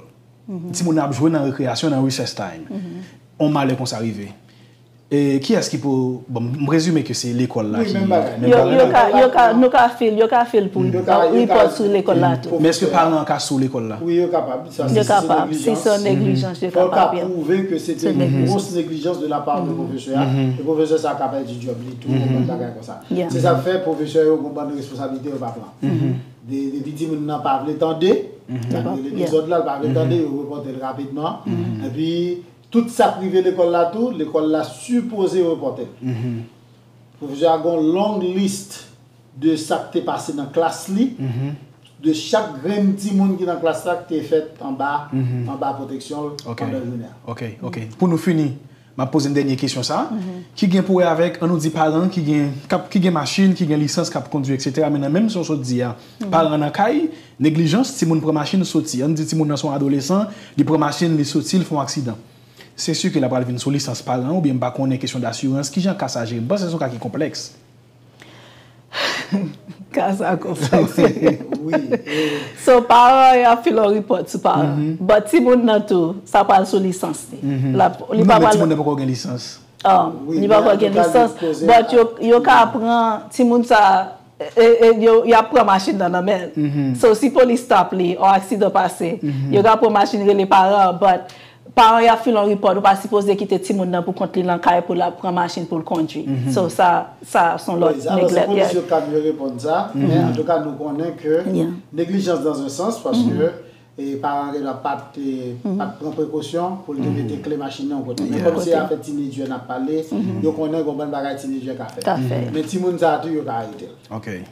Timoun nan ap jwe nan rekreyasyon, nan recess time. On malè konsa rive. E kiyès ki pou, bon, m prezime ke se lekòl la ki menm bagay. Yo, yo ka, yo ka, nou ka fil, yo ka fil pou repòt sou lekòl la tou. Men èske paran an ka sou lekòl la? Wi, yo kapab. Sa, yo kapab. Si se yon neglijans, yo kapab. Fò l ka pwouve ke se te yon gwo neglijans de la part de pwofesè a. E pwofesè sa a ka pèdi djòb li tou, yon bagay konsa. Se sa k fè pwofesè yo gon bann responsablite yo pa pran. De, depi timoun nan pa vle tande, sa k rele dezòd la, l pa vle tande, yo repòte l rapidman. Epi, tout sa k rive lekòl la tou, lekòl la sipoze repòte l. Pwofesè a gon long list de sa k te pase nan klas li, de chak grenn timoun ki nan klas la k te fèt anba, anba pwoteksyon l pandan jounen an. Ok, ok. Pou nou fini, m ap poze n dènye kesyon sa, ki gen pou wè avèk, ann nou di paran ki gen, k ap, ki gen machin, ki gen lisans, k ap kondui, etsetera. Men nan menm jan w sot di a, paran nan kay, neglijans, timoun pran machin, soti. Ann di timoun nan se yon adolesan, li pran machin, li soti, li fè yon aksidan. Se si ke l ap pral vin sou lisans paran an, oubyen m pa konnen kesyon dasirans, kijan ka sa jere? M panse se yon ka ki konplèks. Ka sa konplèks. So, paran yo ap file yon repòt sou paran. But timoun nan tou, sa pral sou lisans li. L ap, li pa pral. Timoun nan poko gen lisans. Li poko gen lisans. But yo, yo ka pran timoun sa, e, e, yo, y ap pran machin nan nan men l. So, si polis stop li, yon aksidan pase, yo ka pran machin rele paran an, but paran y ap file yon repòt, ou pa sipoze kite timoun nan pou kont li nan kay pou l ap pran machin pou l kondui. So, sa, sa se yon lòt neglect. Alò, se polis yo k ap dwe reponn sa, men antouka, nou konnen ke neglijans dans un sens, paske, e, paran an gen dwa pa t, e, pa t pran prekosyon pou l te mete kle machin nan yon kote. Men kòm se afè tinedjè n ap pale, yo konnen gon bann bagay tinedjè ka fè. Men timoun sa a tou, yo ka arete l.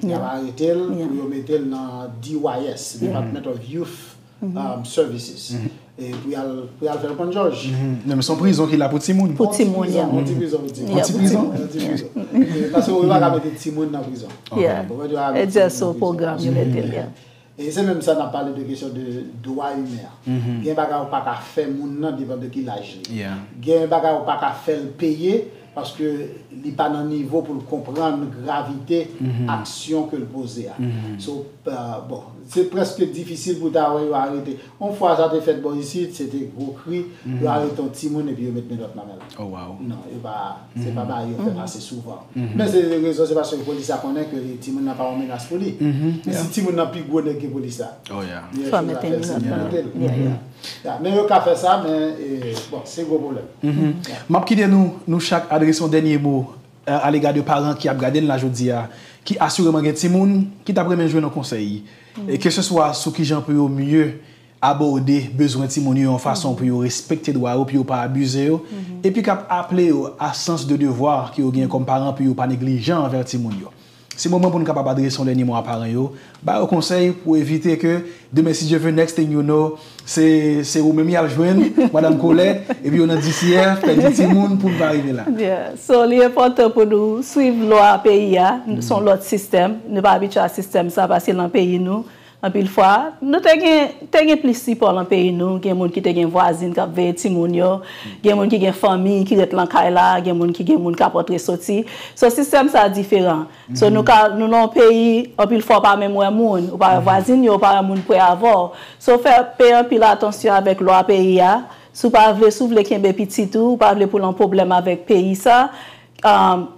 Y ap arete l pou yo mete l nan D Y S, Department of Youth, um, Services. E pou y al, pou y al fè l konn jòj. Non, men se yon prizon ki la pou timoun. Pou timoun, yeah. Yon ti prizon pou timoun. Yon ti prizon? Yon ti prizon. E, paske yo pa ka mete timoun nan prizon. Yo pa ka mete timoun nan prizon. It's just a pwogram yo mete l, yeah. E se menm sa n ap pale de kesyon de dwa imen an. Gen bagay ou pa ka fè moun nan depann de ki laj li. Gen bagay ou pa ka fè l peye paske li pa nan nivo pou l konprann gravite aksyon ke l poze a. So, bon, se prèske difisil pou ta wè yo arete. Yon fwa sa te fèt bò isit, se te gwo kri, yo arete yon timoun epi yo met men lòt nan men l. Non, yo pa, se pa bagay yo fè pase souvan. Men se rezon, se paske polis la konnen ke timoun nan pa yon menas pou li. Men si timoun nan pi gwo nèg ke polis la, Fò mete men lòt nan men l. Men yo ka fè sa, men bon, se gwo pwoblèm. M ap kite nou, nou chak adrese yon dènye mo alega de paran ki ap gade n la jodi a, ki asireman gen timoun ki t ap renmen jwenn yon konsèy. E keseswa sou kijan pou yo mye abòde bezwen timoun yo yon fason pou yo respekte dwa yo, pou yo pa abize yo, epi k ap aple yo a sans de devwa ke yo gen kòm paran pou yo pa neglijan anvè timoun yo. Se moman pou n kapab adrese yon dènye mo a paran yo, ba yo konsèy pou evite ke demen, si Dye vle, next thing you know, se se ou menm y al jwenn, madanm Colette, epi yo nan D C F, pèdi timoun pou n pa rive la. So, li enpòtan pou nou swiv lwa peyi a, se yon lòt sistèm, nou pa abitye a sistèm sa paske nan peyi nou, anpil fwa, nou te gen, te gen plis sipò nan peyi nou, gen moun ki te gen vwazin k ap veye timoun yo, gen moun ki gen fanmi ki ret lan kay la, gen moun ki gen moun k ap antre soti. So, sistèm sa a diferan. So, nou ka, nou nan yon peyi, anpil fwa w pa menm wè moun, ou pa wè vwazin yo, ou pa wè moun prè avè w. So, fè, peye anpil atansyon avèk lwa peyi a. Si w pa vle, si w vle kenbe pitit ou, ou pa vle pou l an pwoblèm avèk peyi sa,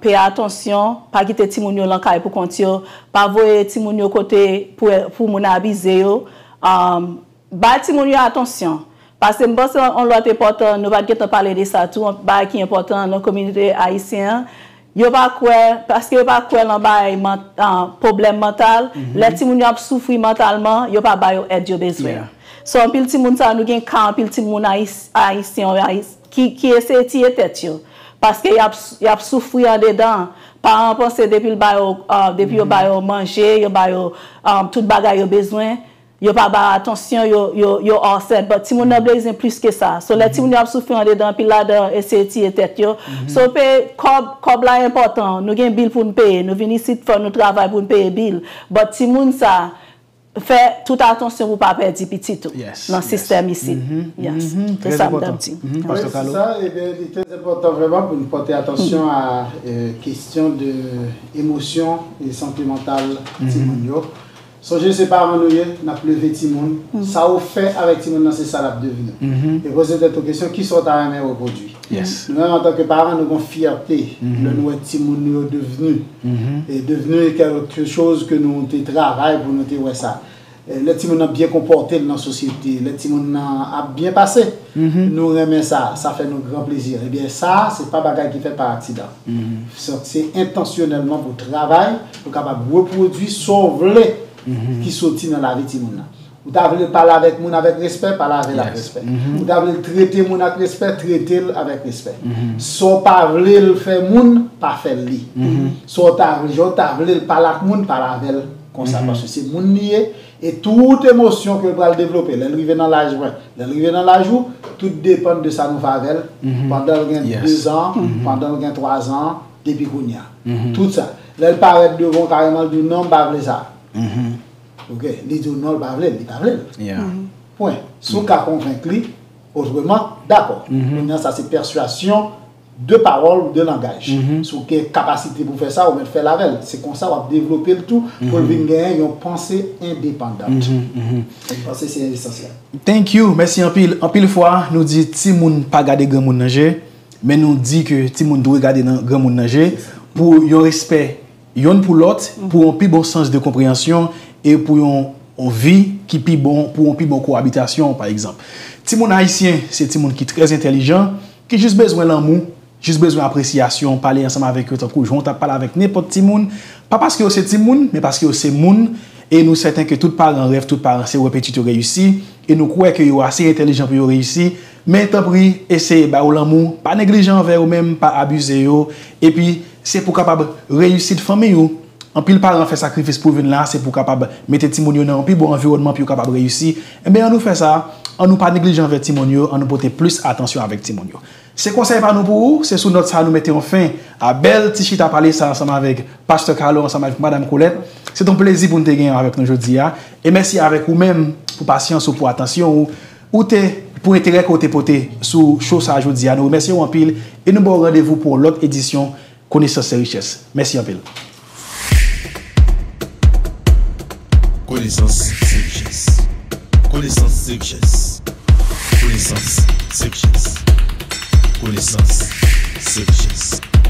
peye atansyon, pa kite timoun yo lan kay pou kont yo, pa voye timoun yo kote pou, pou moun abize yo. Bay timoun yo atansyon. Paske m panse yon lòt enpòtan, nou pa t gentan pale de sa tou, yon bagay ki enpòtan nan kominote ayisyen an, yo pa kwè, paske yo pa kwè nan bagay pwoblèm mantal, lè timoun yo ap soufri mantalman, yo pa ba yo èd yo bezwen. So, anpil timoun sa, nou gen ka anpil timoun ayisyen ki, ki eseye tiye tèt yo. Paske y ap, y ap soufri andedan. Paran an panse depi l ba yo, depi yo ba yo manje, yo ba yo tout bagay yo bezwen, yo pa ba yo atansyon, yo, yo, yo all set. But timoun nan bezwen plis ke sa. So, lè timoun yo ap soufri andedan, anpil ladan eseye tiye tèt yo. So, peye kòb, kòb la enpòtan. Nou gen bil pou n peye. Nou vin isit, fò nou travay pou n peye bil. But timoun sa, fè tout atansyon pou w pa pèdi pitit ou nan sistèm isit. Yes. Se sa m t ap di. Wi, se sa. Ebyen, li trè enpòtan vrèman pou n pòte atansyon a kesyon de emosyon e sante mantal timoun yo. Sonje se paran nou ye, n ap leve timoun. Sa ou fè avèk timoun nan, se sa l ap devni. E poze tèt ou kesyon, kisa w ta renmen repwodui? Nou menm antanke paran, nou gen yon fyète lè nou wè timoun nou yo devni, e devni quelque chose ke nou te travay pou nou te wè sa. Lè timoun nan byen konpòte l nan sosyete, lè timoun nan ap byen pase, nou renmen sa, sa fè nou gran plezi. Ebyen sa, se pa bagay ki fèt pa aksidan. Se entansyonèlman pou travay, pou kapab repwodui sa w vle ki soti nan lavi timoun nan. Ou ta vle l pale avèk moun avèk respè, pale avè l ak respè. Ou ta vle l trete moun ak respè, trete l avèk respè. Sa w pa vle l fè moun, pa fè l li. Sa w ta, jan w ta vle l pale ak moun, pale avè l konsa. Paske se moun li ye, e tout emosyon ke l pral devlope, lè l rive nan laj mwen, lè l rive nan laj ou, tout depann de sa nou fè avè l pandan l gen dezan, pandan l gen twazan, depi kounye a. Tout sa. Lè l parèt devan w kareman, l di w non, m pa vle sa. Ok, li di w non, l pa vle l, li pa vle l. Pwen. Si w ka konvenk li otreman, dakò. Kounye a, sa se pèswazyon de pawòl ou de langaj. Si w gen kapasite pou fè sa, ou mèt fè l avè l. Se konsa w ap devlope l tou pou l vin genyen yon panse endepandan. Mwen panse se esansyèl. Thank you, mèsi anpil. Anpil fwa, nou di timoun pa gade granmoun nan je, men nou di ke timoun dwe gade nan granmoun nan je pou yon respè yonn pou lòt, pou yon pi bon sans de konpreyansyon e pou yon, yon vi ki pi bon, pou yon pi bon kowabitasyon, pa egzanp. Timoun ayisyen, se timoun ki trè entèlijan, ki jis bezwen lanmou, jis bezwen apresyasyon, pale ansanm avèk yo tankou jan w t ap pale avèk nenpòt timoun, pa paske yo se timoun, men paske yo se moun, e nou sèten ke tout paran rèv, tout paran se wè pitit yo reyisi, e nou kwè ke yo ase entèlijan pou yo reyisi, men tanpri, eseye ba yo lanmou, pa neglijan anvè yo menm, pa abize yo, epi se pou kapab reyisit fanmi w. Anpil paran fè sakrifis pou vin la, se pou kapab mete timoun yo nan yon pi bon anviwònman pou yo kapab reyisi. Enben, ann nou fè sa, An nou pa neglijan avèk timoun yo, an nou pote plis atansyon avèk timoun yo. Se konsèy pa nou pou ou, se sou nòt sa a nou mete yon fen a bèl ti chita pale sa ansanm avèk Pastè Carlo, ansanm avèk Madanm Colette. Se t yon plezi pou n te genyen avèk nou jodi a. E mèsi avèk ou menm pou pasyans ou, pou atansyon ou, ou te, pou enterè ke w te pote sou show sa a jodi a. Nou remèsye w anpil e nou ba w randevou pou yon lòt edisyon Konesans se richès. Mèsi anpil. Konesans se richès. Konesans se richès. Konesans se richès. Konesans se richès.